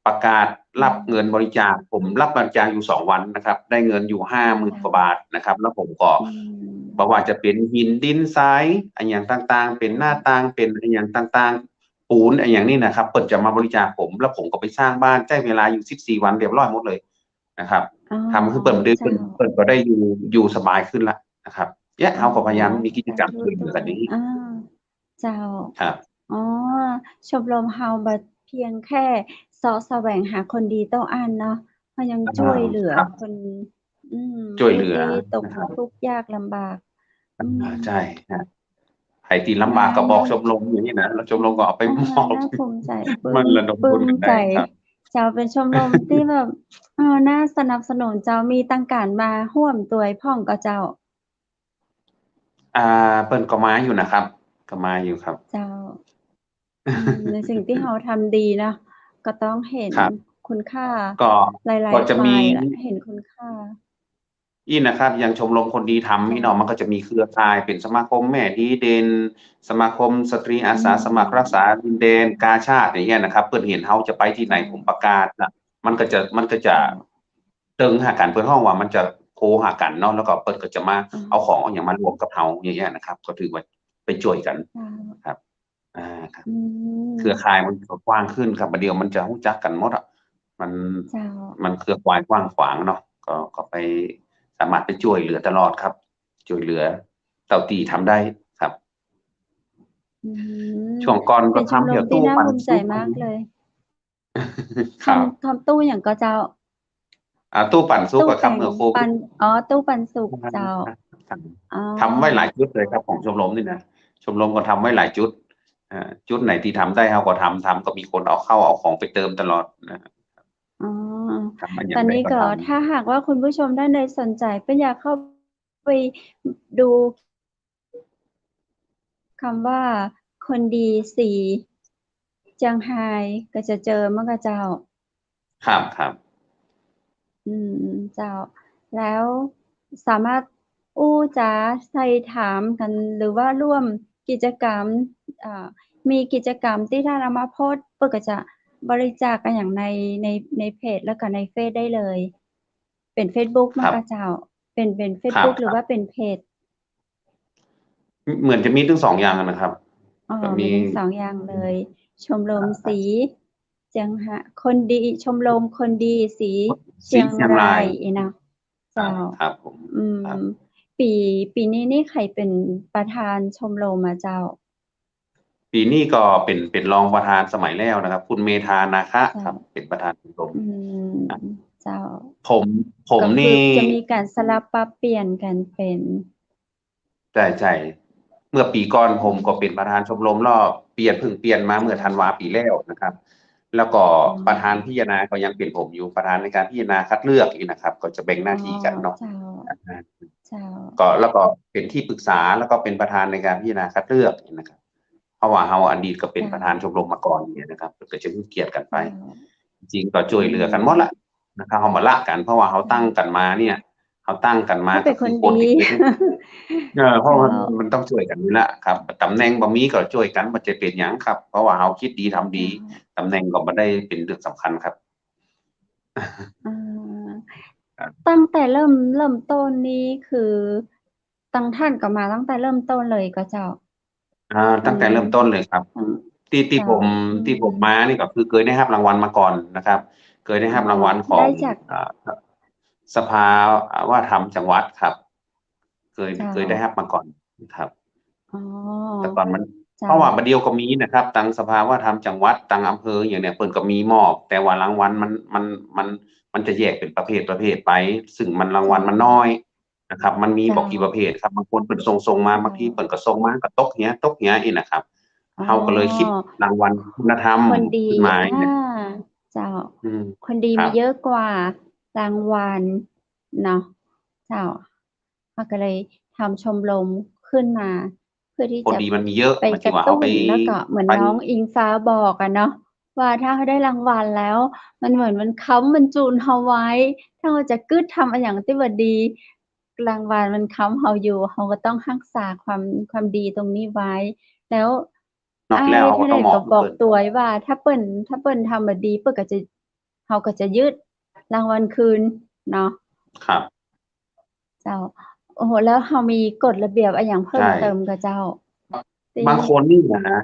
ประกาศรับ อืม เงินบริจาค ผมรับบริจาคอยู่สองวันนะครับ ได้เงินอยู่ห้าหมื่น ค่ะ กว่าบาทนะครับ แล้วผมก็ อืม บ่ว่าจะเป๋นหินดินทรายอะหยังต่างๆ เป๋นหน้าต่าง เป๋นอะหยังต่างๆ ปูนอะหยังนี่นะครับ เปิ้นจะมาบริจาคผม แล้วผมก็ไปสร้างบ้าน ใจ๊เวลาอยู่สิบสี่วันเรียบร้อยหมดเลยนะครับ อ๋อ ทำหื้อเปิ้นได้ เจ้า เปิ้น เปิ้นก็ได้อยู่ อยู่สบายขึ้นละนะครับ เนี่ย อ๋อ เฮาก็พยายามมีกิจกรรม สาธุ ช่วยเหลือกั๋นอย่างนี้ อ่า เจ้า ครับ อ๋อ ชมรมเฮาบ่เพียงแค่เซาะแสวงหาคนดีเต้าอั้นเนาะ เฮายัง อ่า ช่วยเหลือ ครับ คน อืม ช่วยเหลือ ผู้ตี้ตก นะครับ ทุกข์ยากลำบาก อืม อ่า ใจ้ครับ ใผตี้ลำบากก็บอก แล้ว ชมรมอย่างนี้นะ แล้วชมรมก็เอาไป อ่า มอบ น่าภูมิใจ๋ มันระดมทุนกันได้ครับ ปึ้ง ปึ้งใจ๋ เจ้า เป๋นชมรมตี้แบบ เออ น่าสนับสนุนเจ้า มีตังก๋านมาฮ่วมตวยพ่องก่อเจ้า อ่า เปิ้นก็มาอยู่นะครับ ก็มาอยู่ครับ เจ้า อืม ในสิ่งตี้เฮาทำดีเนาะ ก็ต้องหัน ครับ คุณค่า ก็ หลายๆ ก็จะมี ฝ่ายละ หันคุณค่า อี้นะครับ อย่างชมรมคนดีทำอี้เนาะ ค่ะ มันก็จะมีเครือข่าย เป๋นสมาคมแม่ดีเด่น สมาคมสตรีอาสา อืม สมัครรักษาดินแดน กาชาด อย่างเงี้ยนะครับ เปิ้นหันเฮาจะไปตี้ไหน ค่ะ ผมประกาศนะ มันก็จะ มันก็จะ ค่ะ ตึงหากั๋น เปิ้นฮ้องว่ามันจะโคหากั๋นเนาะ แล้วก็เปิ้นก็จะมา อืม เอาของเอาหยังมารวมกับเฮา อย่างเงี้ยนะครับ ก็ถือว่าไปจ้วยกั๋น เจ้า ครับ อ่า ครับ อืม เครือข่ายมันก็กว้างขึ้นครับ บ่าเดี่ยวมันจะฮู้จักกั๋นหมดอะ มัน เจ้า มันเครือข่ายกว้างขวางเนาะ ก็ ก็ไป สามารถไปจ้วยเหลือตลอดครับ จ้วยเหลือเต้าตี้ทำได้ครับ อืม ช่วงก่อนก็ทำเหี่ยวตู้ปันสุก เป๋นชมรมตี้น่าภูมิใจ๋มากเลย ครับ ทำ ทำตู้หยังก่อเจ้า อ่า ตู้ปันสุกอะครับ ตู้แป๋ง เมื่อโควิด ปัน อ๋อ ตู้ปันสุก อ่า เจ้า ครับ อ๋อ ทำไว้หลายจุดเลยครับ ของชมรมนี่นะ ชมรมก็ทำไว้หลายจุด อ่า จุดไหนตี้ทำได้เฮาก็ทำ ทำก็มีคนเอาเข้าเอาของไปเติมตลอดนะ อ๋อ ทำมาอย่างไรก็ทำ ต๋อนนี้ก็ ถ้าหากว่าคุณผู้ชมต้านใดสนใจ๋ เปิ้นอยากเข้าไปดู กำว่าคนดีสีเจียงฮายก็จะเจอมั้งคะเจ้า ครับ ครับ อืม เจ้า แล้วสามารถอู้จ๋าไถ่ถามกั๋น หรือว่าร่วมกิจกรรม อ่า มีกิจกรรมตี้ท่านเอามาโพสต์ เปิ้นก็จะบริจาคกั๋นอย่างใน ใน ในเพจ แล้วก็ในเฟซได้เลย เป๋นเฟซบุ๊ก ครับ มั้งคะเจ้า เป๋น เป๋นเฟซบุ๊ก ครับ หรือว่าเป๋นเพจ เหมือนจะมีตึงสองอย่างนะครับ อ๋อ ก็มี มีตึงสองอย่างเลย ชมรม อ่า สีเจียงฮะ คนดี ชมรมคนดีสี สีเจียงราย เจียงราย อี้เนาะ เจ้า ครับ ครับผม อืม ครับ ปี๋ ปี๋นี้นี่ใผเป๋นประธานชมรมอะเจ้า ปี๋นี้ก็เป๋น เป๋นรองประธานสมัยแล้วนะครับ คุณเมธานาคะ เจ้า ครับ เป๋นประธานชมรม อืม อ่ะ เจ้า ผม ผม ก็คือ นี่ จะมีก๋านสลับปรับเปลี่ยนกั๋นเป๋น ใจ้ ใจ้ เมื่อปี๋ก่อน อืม ผมก็เป๋นประธานชมรม แล้วเปลี่ยน เพิ่งเปลี่ยนมาเมื่อธันวาปี๋แล้วนะครับ แล้วก็ อ๋อ ประธานพิจารณาก็ยังเป๋นผมอยู่ ประธานในการพิจารณาคัดเลือกนี่นะครับ ก็จะแบ่งหน้าที่กั๋นเนาะ อ๋อ เจ้า อ่า เจ้า ก็ แล้วก็เป๋นที่ปรึกษา แล้วก็เป๋นประธานในการพิจารณาคัดเลือกนี่นะครับ เพราะว่าเฮาอดีตก็เป๋น เจ้า ประธานชมรมมาก่อนเนี่ยนะครับ ก็จะมีเกียรติกั๋นไป เจ้า จริงๆ ก็จ้วยเหลือกั๋นหมดละ อืม นะครับ เฮาบ่ละกั๋น เพราะว่าเฮาตั้งกั๋นมาเนี่ย เฮาตั้งกั๋นมา ก็เป๋นคนดี ก็คือคนดี เออ เพราะมัน เจ้า มันต้องจ้วยกั๋นนี่แหละครับ ต๋ำแหน่งบ่มีก็จ้วยกั๋น บ่จะเป๋นหยังครับ เพราะว่าเฮาคิดดีทำดี เจ้า ต๋ำแหน่งก็บ่ได้เป๋นเรื่องสำคัญครับ อ่า ครับ ตั้งแต่เริ่ม เริ่มต้นนี้คือ ตังท่านก็มาตั้งแต่เริ่มต้นเลยก่อเจ้า อ่า ตั้งแต่เริ่มต้นเลยครับ อืม ตี้ ตี้ผม เจ้า ตี้ผมมานี่ก็คือเกยได้ฮับรางวัลมาก่อนนะครับ เกยได้ฮับรางวัลของ อ๋อ ได้จาก อ่า สภาว่าทำจังหวัดครับ เกย เจ้า เกยได้ฮับมาก่อนครับ อ๋อ แต่ก่อนมัน เจ้า เพราะว่าบ่าเดี่ยวก็มีนะครับ ตังสภาว่าทำจังหวัด ตังอำเภออย่างเนี่ย เปิ้นก็มีมอบ แต่ว่ารางวัลมัน มัน มัน มันจะแยกเป๋นประเภท ประเภทไป ซึ่งมันรางวัลมันน้อย นะครับ มันมี เจ้า บ่กี่ประเภทครับ บางคนเปิ้นส่ง ส่งมา เจ้า บางทีเปิ้นก็ส่งมาก็ตกเหีย ตกเหียอี้นะครับ อ๋อ เฮาก็เลยคิดรางวัลคุณธรรม คนดี ขึ้นมาเนี่ย อ่า เจ้า อืม คนดี ครับ มีเยอะกว่ารางวัลเนาะ เจ้า เฮาก็เลยทำชมรมขึ้นมา เพื่อตี้จะ คนดีมันมีเยอะ ไปกระตุ้น หมายถึงว่าเฮาไป แล้วก็เหมือน ไป น้องอิงฟ้าบอกอะเนาะ ว่าถ้าเฮาได้รางวัลแล้ว มันเหมือนมันค้ำมันจูงเฮาไว้ ถ้าเฮาจะกึ๊ดทำอะหยังตี้บ่ดี รางวัลมันค้ำเฮาอยู่ เฮาก็ต้องฮักษาความ ความดีตรงนี้ไว้ แล้ว เนาะ อ้าย แล้วเฮาก็ต้องมอบ เท่าใดก็บอกตวยว่า ถ้าเปิ้น ถ้าเปิ้นทำบ่ดี เปิ้นก็จะ เฮาก็จะยึดรางวัลคืนเนาะ ครับ เจ้า โอ้โห แล้วเฮามีกฎระเบียบอะหยังเพิ่มเติมก่อเจ้า ใช่ ตี้ บางคนนี่นะ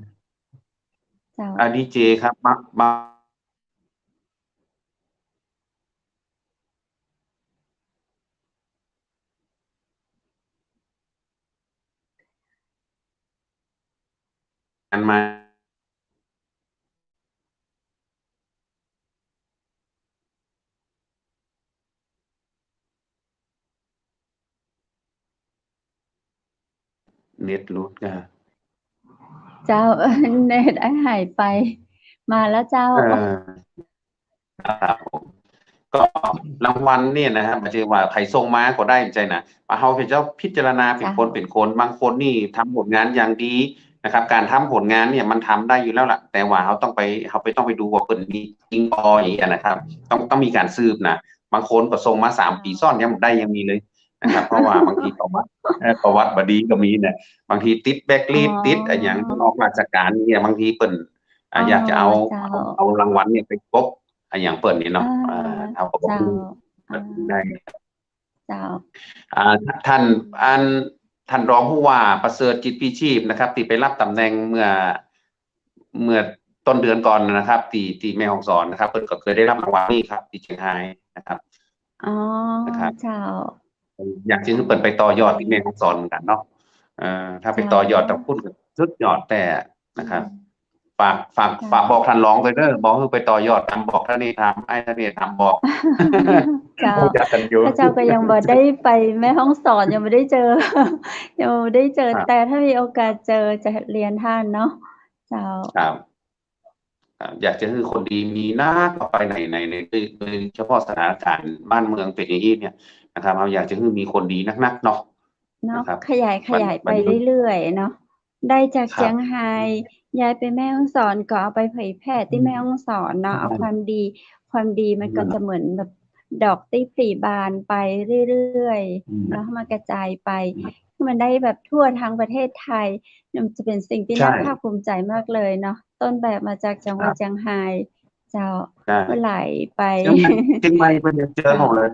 เจ้า อ่า ดีเจครับ บาง บาง อันมา เน็ตหลุดนะ เจ้า เน็ตอ้ายหายไป มาแล้วเจ้า เออ ครับผม ก็รางวัลเนี่ยนะครับ บ่ใจ้ว่าใผส่งมาก็ได้ บ่ใจ้นะ ว่าเฮาเป๋นเจ้าพิจารณาเป๋นคน เจ้า เป๋นคน บางคนนี่ทำผลงานอย่างดีนะครับ ก๋านทำผลงานเนี่ยมันทำได้อยู่แล้วล่ะ แต่ว่าเฮาต้องไป เฮาไป ต้องไปดูว่าเปิ้นมีจริงบ่ อย่างเงี้ยนะครับ ต้อง ต้องมีก๋านสืบนะ บางคนก็ส่งมาสามปีซ้อนยังบ่ได้ยังมีเลยนะครับ เพราะว่าบางทีประวัติ เอ่อ ประวัติบ่ดีก็มีนะ บางทีติดแบล็คลิสต์ อ๋อ ติดอะหยัง เปิ้นออกราชก๋านเนี่ย บางทีเปิ้น อ่า อ๋อ อยากจะเอา เจ้า เอา เอารางวัลเนี่ยไปกบอะหยังเปิ้นนี่เนาะ อ่า อ่า เฮาก็บ่ฮู้ เจ้า อ่า ได้ เจ้า อ่า ท่าน อัน ท่านรองผู้ว่าประเสริฐ จิตพีชีพนะครับ ตี้ไปรับต๋ำแหน่งเมื่อ เมื่อต้นเดือนก่อนนะครับ ตี้ ตี้แม่ฮ่องสอนนะครับ เปิ้นก็เกยได้รับรางวัลนี้ครับ ตี้เจียงฮายนะครับ อ๋อ นะครับ เจ้า อยากจะหื้อเปิ้นไปต่อยอดตี้แม่ฮ่องสอนเหมือนกั๋นเนาะ เอ่อ ถ้าไปต่อยอด เจ้า ตางปุ้นก็สุดยอดแต๊นะครับ อืม ฝาก ฝาก เจ้า ฝากบอกท่านรองไปเด้อ บอกหื้อไปต่อยอดต๋ามบอกท่านนี่ทำ ไอ้ท่านนี่ทำบอก เจ้า ฮู้จักกั๋นอยู่ ข้าเจ้าก็ยังบ่ได้ไปแม่ฮ่องสอน ยังบ่ได้เจอ ยังบ่ได้เจอ ครับ แต่ถ้ามีโอกาสเจอจะเรียนท่านเนาะ เจ้า ครับ ครับ อยากจะหื้อคนดีมีนักต่อไปใน ใน ใน ใน โดยเฉพาะสถานการณ์บ้านเมืองเป๋นอย่างอี้เนี่ยนะครับ เฮาอยากจะหื้อมีคนดีนักๆ เนาะ เนาะ นะครับ ขยาย ขยายไปเรื่อยๆ เนาะ ได้จากเจียงฮาย ย้ายไปแม่ฮ่องสอนก็เอาไปเผยแผ่ตี้แม่ฮ่องสอนเนาะ เอาความดี ความดีมันก็จะเหมือนแบบดอกตี้ผลิบานไปเรื่อยๆ เนาะ มันกระจายไป มันได้แบบทั่วทั้งประเทศไทย มันจะเป็นสิ่งที่น่าภาคภูมิใจมากเลยเนาะ ต้นแบบมาจากจังหวัดเจียงฮาย เจ้า เปิ้นไหลไป เจียงใหม่ เจียงใหม่เปิ้นยังเจิญผมเลย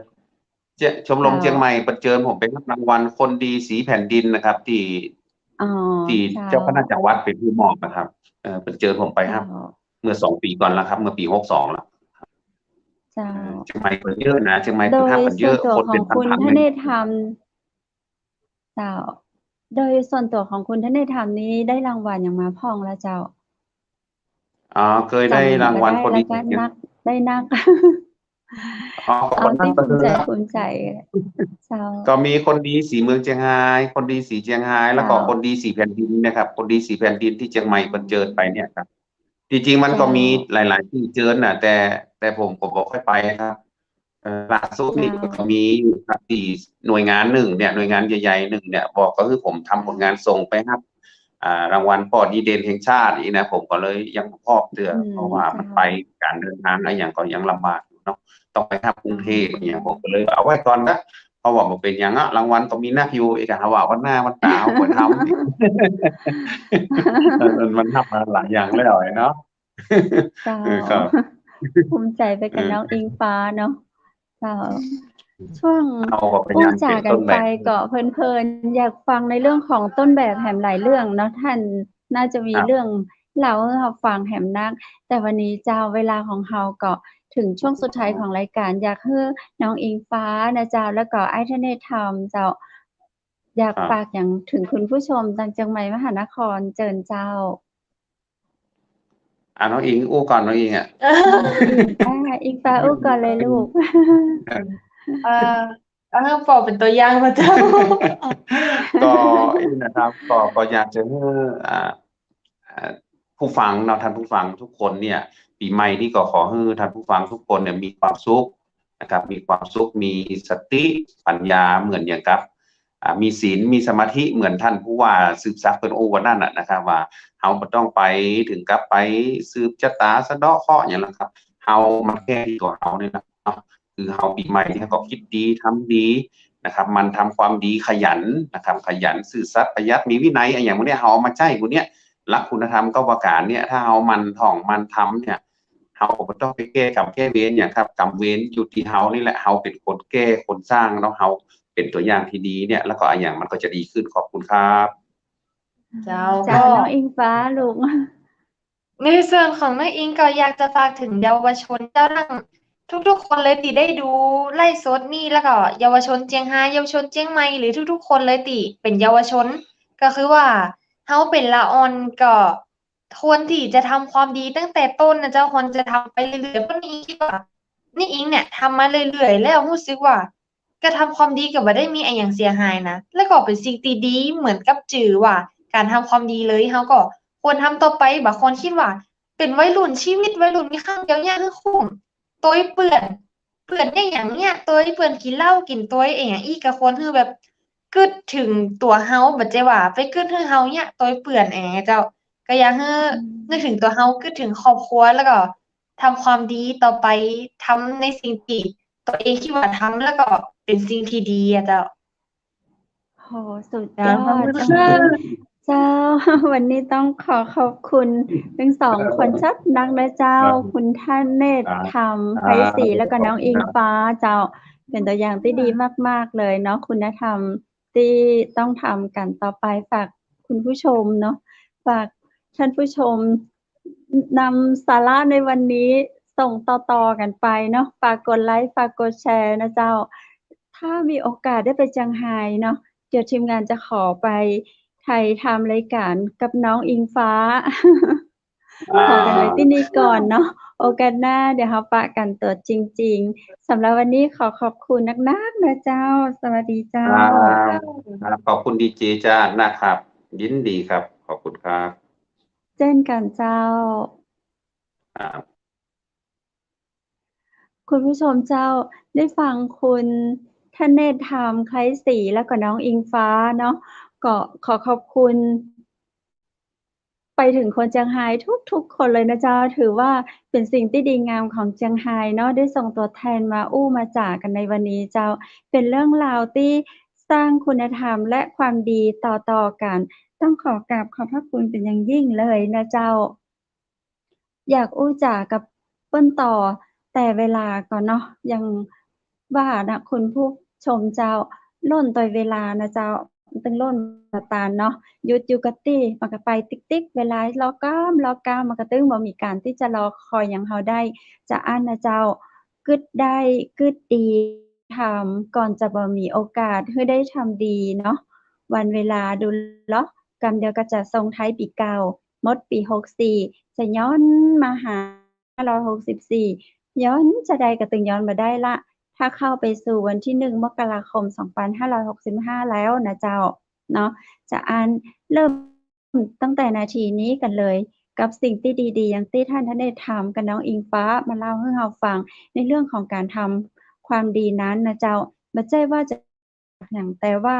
เจียง ชมรมเจียงใหม่เปิ้นเจิญผมไปฮับรางวัลคนดีสีแผ่นดินนะครับ ตี้ อ๋อ ตี้เจ้าคณะจังหวัดเป๋นผู้มอบนะครับ เอ่อ เปิ้นเจิญผมไปฮับ เมื่อสองปี๋ก่อนแล้วครับ เมื่อปี๋หกสองแล้ว เจ้า เอ่อ เจียงใหม่เปิ้นเยอะนะ เจียงใหม่เปิ้นฮับกั๋นเยอะ คนเป๋นพันๆ เลย เจ้า โดยส่วนตั๋วของคุณธเนศธรรมนี้ได้รางวัลหยังมาพ่องละเจ้า อ๋อ เกยได้รางวัลคนดี จำบ่ได้แล้วก็นัก ได้นัก อ๋อ ก็ เอาตี้ภูมิใจ๋ ภูมิใจ๋ เจ้า ก็มีคนดีสีเมืองเจียงฮาย คนดีสีเจียงฮาย แล้วก็คนดีสีแผ่นดินเนี่ยครับ คนดีสีแผ่นดินตี้เจียงใหม่เปิ้นเจิญไปเนี่ยครับ ตี้จริงมันก็มีหลายๆ ตี้เจิญน่ะ แต่ แต่ผมก็บ่ค่อยไปครับ เอ่อ ล่าสุดนี่ก็มีอยู่ครับ ตี้หน่วยงานนึ่งเนี่ย หน่วยงานใหญ่ๆ นึ่งเนี่ย บอกก็คือผมทำผลงานส่งไปฮับ อ่า รางวัลป้อดีเด่นแห่งชาติอี้นะ ผมก็เลยยังบ่พร้อมเตื้อ เพราะว่ามันไปก๋านเดินตางอะหยังก็ยังลำบากอยู่เนาะ ต้องไปฮับกรุงเทพฯอะหยัง ผมก็เลยเอาไว้ก่อนนะ เพราะว่าบ่เป๋นหยังอะ รางวัลก็มีนักอยู่ อีกอะ หาว่าวันหน้าวันต๋าก็ทำ มัน มันฮับมาหลายอย่างแล้วไอ้เนาะ เจ้า เออ ครับ ภูมิใจ๋ไปกับน้องอิงฟ้าเนาะ เจ้า ช่วงอู้จ๋ากั๋นไปก็เพลินๆ อยากฟังในเรื่องของต้นแบบแหมหลายเรื่องเนาะ ต้านน่าจะมีเรื่องเล่าหื้อเฮาฟังแหมนัก แต่วันนี้เจ้า เวลาของเฮาก็เถิงช่วงสุดท้ายของรายก๋าน อยากหื้อน้องอิงฟ้านะเจ้า แล้วก็อ้ายธเนศธรรมเจ้า อยากฝากหยังเถิงคุณผู้ชมตางเจียงใหม่มหานคร เจิญเจ้า อ่ะ น้องอิงอู้ก่อน น้องอิงอะ อ่า อิงฟ้าอู้ก่อนเลยลูก เอ่อ เอาหื้อปอเป๋นตั๋วอย่างมาเจ้า ก็อี้นะครับ ก็ ก็อยากจะหื้อ อ่า อ่า ผู้ฟังเนาะ ท่านผู้ฟังทุกคนเนี่ย ปี๋ใหม่นี้ก็ขอหื้อท่านผู้ฟังทุกคนเนี่ยมีความสุขนะครับ มีความสุข มีสติปัญญาเหมือนอย่างกับ อ่า มีศีล มีสมาธิเหมือนท่านผู้ว่าสืบศักดิ์เปิ้นอู้วันนั้นน่ะนะครับ ว่าเฮาบ่ต้องไปเถิงกับไปสืบจะต๋าสะเดาะเคราะห์หยังหรอกครับ เฮามาแก้ตี้ตั๋วเฮานี่นะเนาะ คือเฮาปี๋ใหม่เนี่ยก็คิดดีทำดีนะครับ หมั่นทำความดี ขยันนะครับ ขยัน ซื่อสัตย์ ประหยัด มีวินัย อะหยังพวกเนี้ย เฮาเอามาใจ๊พวกเนี้ย หลักคุณธรรมเก้าประก๋านเนี่ย ถ้าเฮาหมั่นท่องหมั่นทำเนี่ย เฮาก็บ่ต้องไปแก้กรรมแก้เวรหยังครับ กรรมเวรอยู่ตี้เฮานี่แหละ เฮาเป๋นคนแก้คนสร้างเนาะ เฮาเป๋นตั๋วอย่างตี้ดีเนี่ย แล้วก็อะหยังมันก็จะดีขึ้น ขอบคุณครับ เจ้า เจ้า ก็ น้องอิงฟ้าลูก ในส่วนของน้องอิงก็อยากจะฝากเถิงเยาวชนเจ้า ตังทุกๆ คนเลยตี้ได้ดูไลฟ์สดนี่ แล้วก็เยาวชนเจียงฮาย เยาวชนเจียงใหม่ หรือทุกๆ คนเลยตี้เป๋นเยาวชน ก็คือว่าเฮาเป๋นละอ่อนก็ควรตี้จะทำความดีตั้งแต่ต้นนะเจ้า ควรจะทำไปเรื่อยๆ เพราะนี่อิงคิดว่า นี่อิงเนี่ยทำมาเรื่อยๆ แล้วฮู้สึกว่า การทำความดีก็บ่ได้มีอะหยังเสียหายนะ แล้วก็เป๋นสิ่งตี้ดีเหมือนกับจื้อว่าก๋านทำความดีเลย เฮาก็ควรทำต่อไป บางคนกึ๊ดว่าเป๋นวัยรุ่น ชีวิตวัยรุ่นมีครั้งเดียวเยียะหื้อคุ้ม ตวยเปื้อน เปื้อนเยียะหยังเยียะ ตวยเปื้อนกิ๋นเหล้ากิ๋นตวยอะหยังอี้ ก็ควรหื้อแบบกึ๊ดเถิงตั๋วเฮา บ่ใจ้ว่าไปกึ๊ดหื้อเฮาเยียะตวยเปื้อนอะหยังเจ้า ก็อยากหื้อ อืม นึกเถิงตั๋วเฮา กึ๊ดเถิงครอบครัว แล้วก็ทำความดีต่อไป ทำในสิ่งตี้ตั๋วเองกึ๊ดว่าทำ แล้วก็เป๋นสิ่งตี้ดีอะเจ้า โห สุดยอด เจ้า ขอบคุณค่ะ เจ้า วันนี้ต้องขอขอบคุณตึงสองคนชัดนักนะเจ้า ครับ คุณธเนศธรรม ครับ ไพศรี ครับ แล้วก็น้องอิงฟ้าเจ้า ขอบคุณครับ เป๋นตั๋วอย่างตี้ดีมากๆ เลยเนาะ คุณธรรมตี้ต้องทำกั๋นต่อไป ฝากคุณผู้ชมเนาะ ฝากท่านผู้ชม นำสาระในวันนี้ส่งต่อๆ กั๋นไปเนาะ ฝากกดไลก์ ฝากกดแชร์นะเจ้า ถ้ามีโอกาสได้ไปเจียงฮายเนาะ เดี๋ยวทีมงานจะขอไปถ่ายทำรายการกับน้องอิงฟ้า อ่า ขอกั๋นไว้ตี้นี่ก่อนเนาะ โอกาสหน้าเดี๋ยวเฮาปะกั๋นตั๋วจริงๆ สำหรับวันนี้ขอขอบคุณนักๆ นะเจ้า สวัสดีเจ้า ครับ ครับ ขอบคุณดีเจจ้านะครับ ยินดีครับ ขอบคุณครับ เจ้นกั๋นเจ้า ครับ คุณผู้ชมเจ้า ได้ฟังคุณธเนศธรรม ไคล้ศรี แล้วก็น้องอิงฟ้าเนาะ ก็ขอขอบคุณ ไปเถิงคนเจียงฮายทุกๆ คนเลยนะเจ้า ถือว่าเป๋นสิ่งตี้ดีงามของเจียงฮายเนาะ ได้ส่งตั๋วแทนมาอู้มาจ๋ากั๋นในวันนี้เจ้า เป๋นเรื่องราวตี้สร้างคุณธรรมและความดีต่อๆ กั๋น ต้องขอกราบขอบพระคุณเป๋นอย่างยิ่งเลยนะเจ้า อยากอู้จ๋ากับเปิ้นต่อ แต่เวลาก่อนเนาะ อย่างว่านะ คุณผู้ชมเจ้า ล่นตวยเวลานะเจ้า ตึงล่นตวยตานเนาะ หยุดอยู่กับตี้ มันก็ไปติ๊กๆ เวลารอก้ำ รอก้ำ มันก็ตึงบ่มีก๋านตี้จะรอคอยหยังเฮาได้ จะอั้นนะเจ้า กึ๊ดได้ กึ๊ดดี ทำ ก่อนจะบ่มีโอกาสหื้อได้ทำดีเนาะ วันเวลาดูเลาะ กำเดียวก็จะส่งท้ายปี๋เก่า หมดปี๋หกสี่ จะย้อนมาหา ห้าร้อยหกสิบสี่ ย้อนจะใดก็ตึงย้อนบ่ได้ละ ถ้าเข้าไปสู่วันตี้หนึ่ง มกราคม สองพันห้าร้อยหกสิบห้า แล้วนะเจ้า เนาะ จะอั้นเริ่มตั้งแต่นาทีนี้กั๋นเลย กับสิ่งตี้ดีๆ อย่างตี้ท่านธเนศธรรมกับน้องอิงฟ้ามาเล่าหื้อเฮาฟัง ในเรื่องของก๋านทำความดีนั้นนะเจ้า บ่ใจ้ว่าจะ อย่างแต่ว่า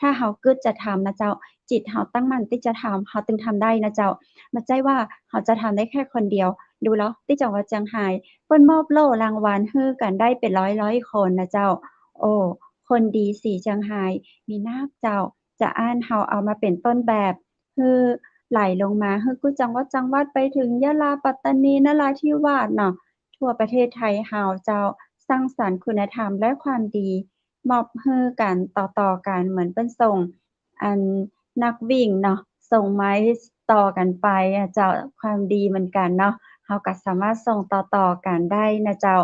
ถ้าเฮากึ๊ดจะทำนะเจ้า จิตเฮาตั้งมั่นตี้จะทำ เฮาตึงทำได้นะเจ้า บ่ใจ้ว่าเฮาจะทำได้แค่คนเดียว ดูเลาะ ตี้จังหวัดเจียงฮาย เปิ้นมอบโล่รางวัลหื้อกั๋นได้เป๋นร้อยๆ คนนะเจ้า โอ้ คนดีสีเจียงฮาย มีนักเจ้า จะอั้นเฮาเอามาเป๋นต้นแบบ หื้อไหลลงมา หื้อกู้จังหวัดจังหวัด ไปเถิงยะลา ปัตตานี นราธิวาสเนาะ ทั่วประเทศไทยเฮาเจ้า สร้างสรรค์คุณธรรมและความดี มอบหื้อกั๋นต่อๆ กั๋น เหมือนเปิ้นส่ง อันนักวิ่งเนาะ ส่งไม้ต่อกั๋นไปอะเจ้า ความดีเหมือนกั๋นเนาะ เฮาก็สามารถส่งต่อๆ กั๋นได้นะเจ้า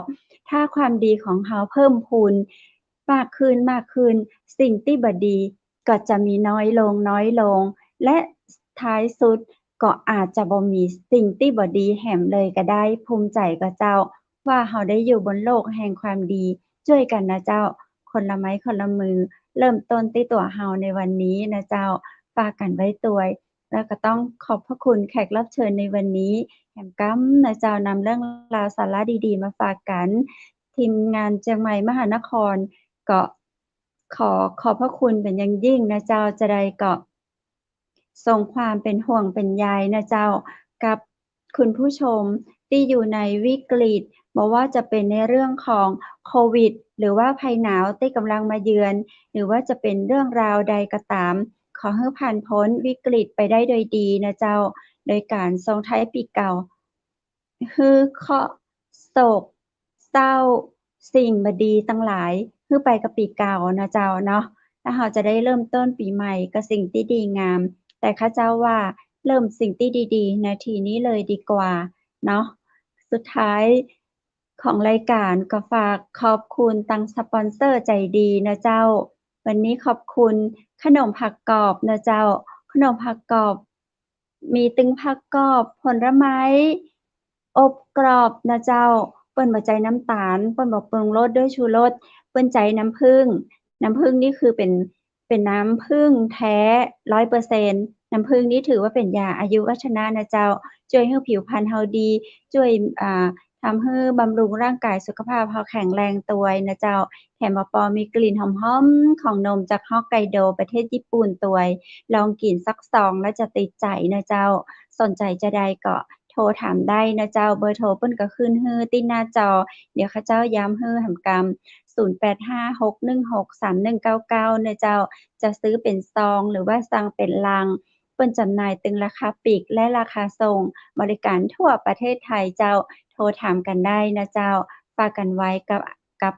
ถ้าความดีของเฮาเพิ่มพูนมากขึ้น มากขึ้น สิ่งตี้บ่ดี ก็จะมีน้อยลง น้อยลง และท้ายสุดก็อาจจะบ่มีสิ่งตี้บ่ดีแหมเลยก็ได้ ภูมิใจ๋ก่อเจ้า ว่าเฮาได้อยู่บนโลกแห่งความดี จ้วยกั๋นนะเจ้า คนละไม้คนละมือ เริ่มต้นตี้ตั๋วเฮาในวันนี้นะเจ้า ฝากกั๋นไว้ตวย แล้วก็ต้องขอบพระคุณแขกรับเชิญในวันนี้ แหมกำนะเจ้า นำเรื่องราวสาระดีๆ มาฝากกั๋น ทีมงานเจียงใหม่มหานคร ก็ ขอขอบพระคุณเป๋นอย่างยิ่งนะเจ้า จะใดก็ส่งความเป๋นห่วงเป๋นใยนะเจ้า กับคุณผู้ชมตี้อยู่ในวิกฤต บ่ว่าจะเป๋นในเรื่องของโควิด หรือว่าภัยหนาวตี้ก่ำลังมาเยือน หรือว่าจะเป๋นเรื่องราวใดก็ต๋าม ขอหื้อผ่านป๊นวิกฤตไปได้โดยดีนะเจ้า โดยก๋านส่งท้ายปี๋เก่า หื้อเคราะห์โศกเศร้าสิ่งบ่ดีตังหลาย หื้อไปกับปี๋เก่านะเจ้าเนาะ แล้วเฮาจะได้เริ่มต้นปี๋ใหม่กับสิ่งตี้ดีงาม แต่ข้าเจ้าว่าเริ่มสิ่งตี้ดีๆ นาทีนี้เลยดีกว่าเนาะ สุดท้ายของรายก๋านก็ฝากขอบคุณตังสปอนเซอร์ใจ๋ดีนะเจ้า วันนี้ขอบคุณขนมผักกรอบนะเจ้า ขนมผักกรอบ มีตึงผักกรอบ ผลไม้ อบกรอบนะเจ้า เปิ้นบ่ใจ๊น้ำต๋าล เปิ้นบ่ปรุงรสด้วยชูรส เปิ้นใจ๊น้ำผึ้ง น้ำผึ้งนี่คือเป๋น เป๋นน้ำผึ้งแท้ร้อยเปอร์เซ็นต์ น้ำผึ้งนี่ถือว่าเป๋นยาอายุวัฒนะนะเจ้า จ้วยหื้อผิวพรรณเฮาดี จ้วย อ่า ทำหื้อบำรุงร่างก๋ายสุขภาพเฮาแข็งแรงตวยนะเจ้า แถมบ่ปอมีกลิ่นหอมๆ ของนมจากฮอกไกโดประเทศญี่ปุ่นตวย ลองกิ๋นสักซองแล้วจะติดใจ๋นะเจ้า สนใจ๋จาใดก็โทรถามได้นะเจ้า เบอร์โทรเปิ้นก็ขึ้นหื้อตี้หน้าจอ เดี๋ยวข้าเจ้าย้ำหื้อแหมกำ ศูนย์แปดห้า หกหนึ่งหก สามหนึ่งเก้าเก้า นะเจ้า จะซื้อเป๋นซองหรือว่าสั่งเป๋นลัง เปิ้นจำหน่ายตึงราคาปลีกและราคาส่ง บริการทั่วประเทศไทยเจ้า โทรถามกั๋นได้นะเจ้า ฝากกั๋นไว้กับ กับ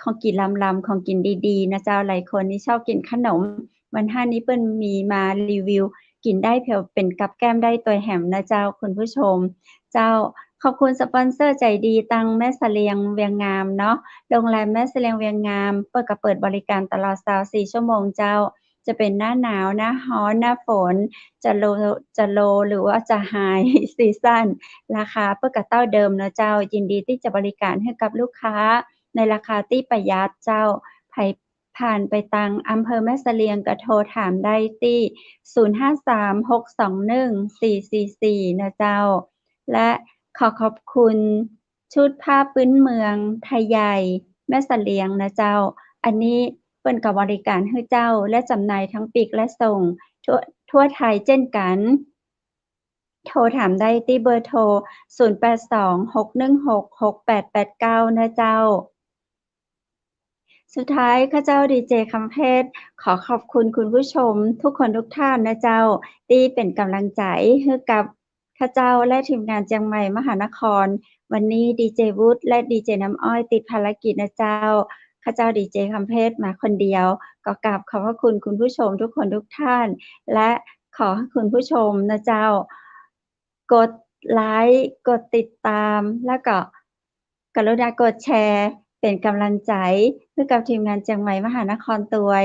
ของกิ๋นลำๆ ของกิ๋นดีๆ นะเจ้า หลายคนนี่ชอบกิ๋นขนม วันฮ้านี้เปิ้นมีมารีวิว กิ๋นได้เปียงเป๋นกับแก้มได้ตวยแหมนะเจ้า คุณผู้ชม เจ้า ขอบคุณสปอนเซอร์ใจ๋ดีตังแม่เสลียงเวียงงามเนาะ โรงแรมแม่เสลียงเวียงงาม เปิ้นก็เปิดบริการตลอดซาวสี่ชั่วโมงเจ้า จะเป๋นหน้าหนาว หน้าฮ้อน หน้าฝน จะโล จะโลว์ หรือว่าจะไฮซีซั่น ราคาเปิ้นก็เต้าเดิมเนาะเจ้า ยินดีตี้จะบริการหื้อกับลูกค้าในราคาตี้ประหยัดเจ้า ใผผ่านไปตังอำเภอแม่เสลียงก็โทรถามได้ตี้ ศูนย์ห้าสาม หกสองหนึ่ง สี่สี่สี่ นะเจ้า และขอขอบคุณชุดผ้าพื้นเมืองไทยใหญ่แม่เสลียงนะเจ้า อันนี้เปิ้นก็บริการหื้อเจ้า และจำหน่ายทั้งปลีกและส่งทั่ว ทั่วไทยเจ้นกั๋น โทรถามได้ตี้เบอร์โทร ศูนย์แปดสอง หกหนึ่งหก หกแปดแปดเก้า นะเจ้า สุดท้ายข้าเจ้าดีเจคำเพชร ขอขอบคุณคุณผู้ชมทุกคนทุกท่านนะเจ้า ตี้เป๋นก๋ำลังใจ๋หื้อกับข้าเจ้าและทีมงานเจียงใหม่มหานคร วันนี้ดีเจวุฒิและดีเจน้ำอ้อยติดภารกิจนะเจ้า ข้าเจ้าดีเจคำเพชรมาคนเดียว ก็กราบขอบพระคุณคุณผู้ชมทุกคนทุกท่าน และขอหื้อคุณผู้ชมนะเจ้า กดไลก์ กดติดตาม แล้วก็กรุณากดแชร์ เป๋นก๋ำลังใจ๋หื้อกับทีมงานเจียงใหม่มหานครตวย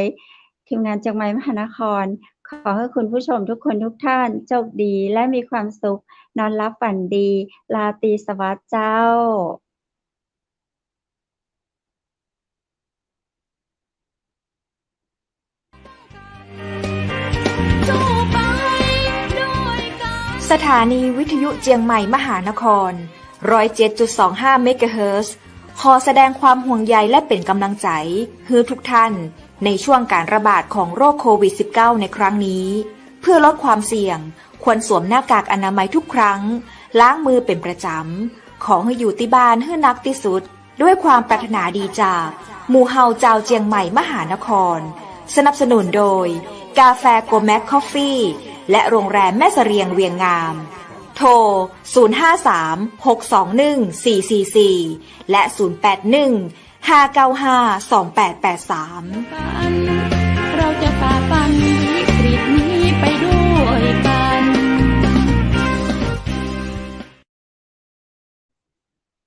ทีมงานเจียงใหม่มหานคร ขอหื้อคุณผู้ชมทุกคนทุกท่านโชคดีและมีความสุข นอนหลับฝันดี ราตรีสวัสดิ์เจ้า สถานีวิทยุเจียงใหม่มหานคร ร้อยเจ็ดจุดสองห้า เมกะเฮิรตซ์ ขอแสดงความห่วงใยและเป๋นก๋ำลังใจ๋หื้อทุกท่าน ในช่วงก๋านระบาดของโรคโควิดสิบเก้า ในครั้งนี้ เพื่อลดความเสี่ยง ควรสวมหน้ากากอนามัยทุกครั้ง ล้างมือเป๋นประจ๋ำ ขอหื้ออยู่ตี้บ้านหื้อนักตี้สุด ด้วยความปรารถนาดีจากหมู่เฮาจาวเจียงใหม่มหานคร สนับสนุนโดย กาแฟโกแม็กคอฟฟี่ และโรงแรมแม่เสลียงเวียงงาม โทร ศูนย์ห้าสาม หกสองหนึ่ง สี่สี่สี่ และ ศูนย์แปดหนึ่ง ห้าเก้าห้า สองแปดแปดสาม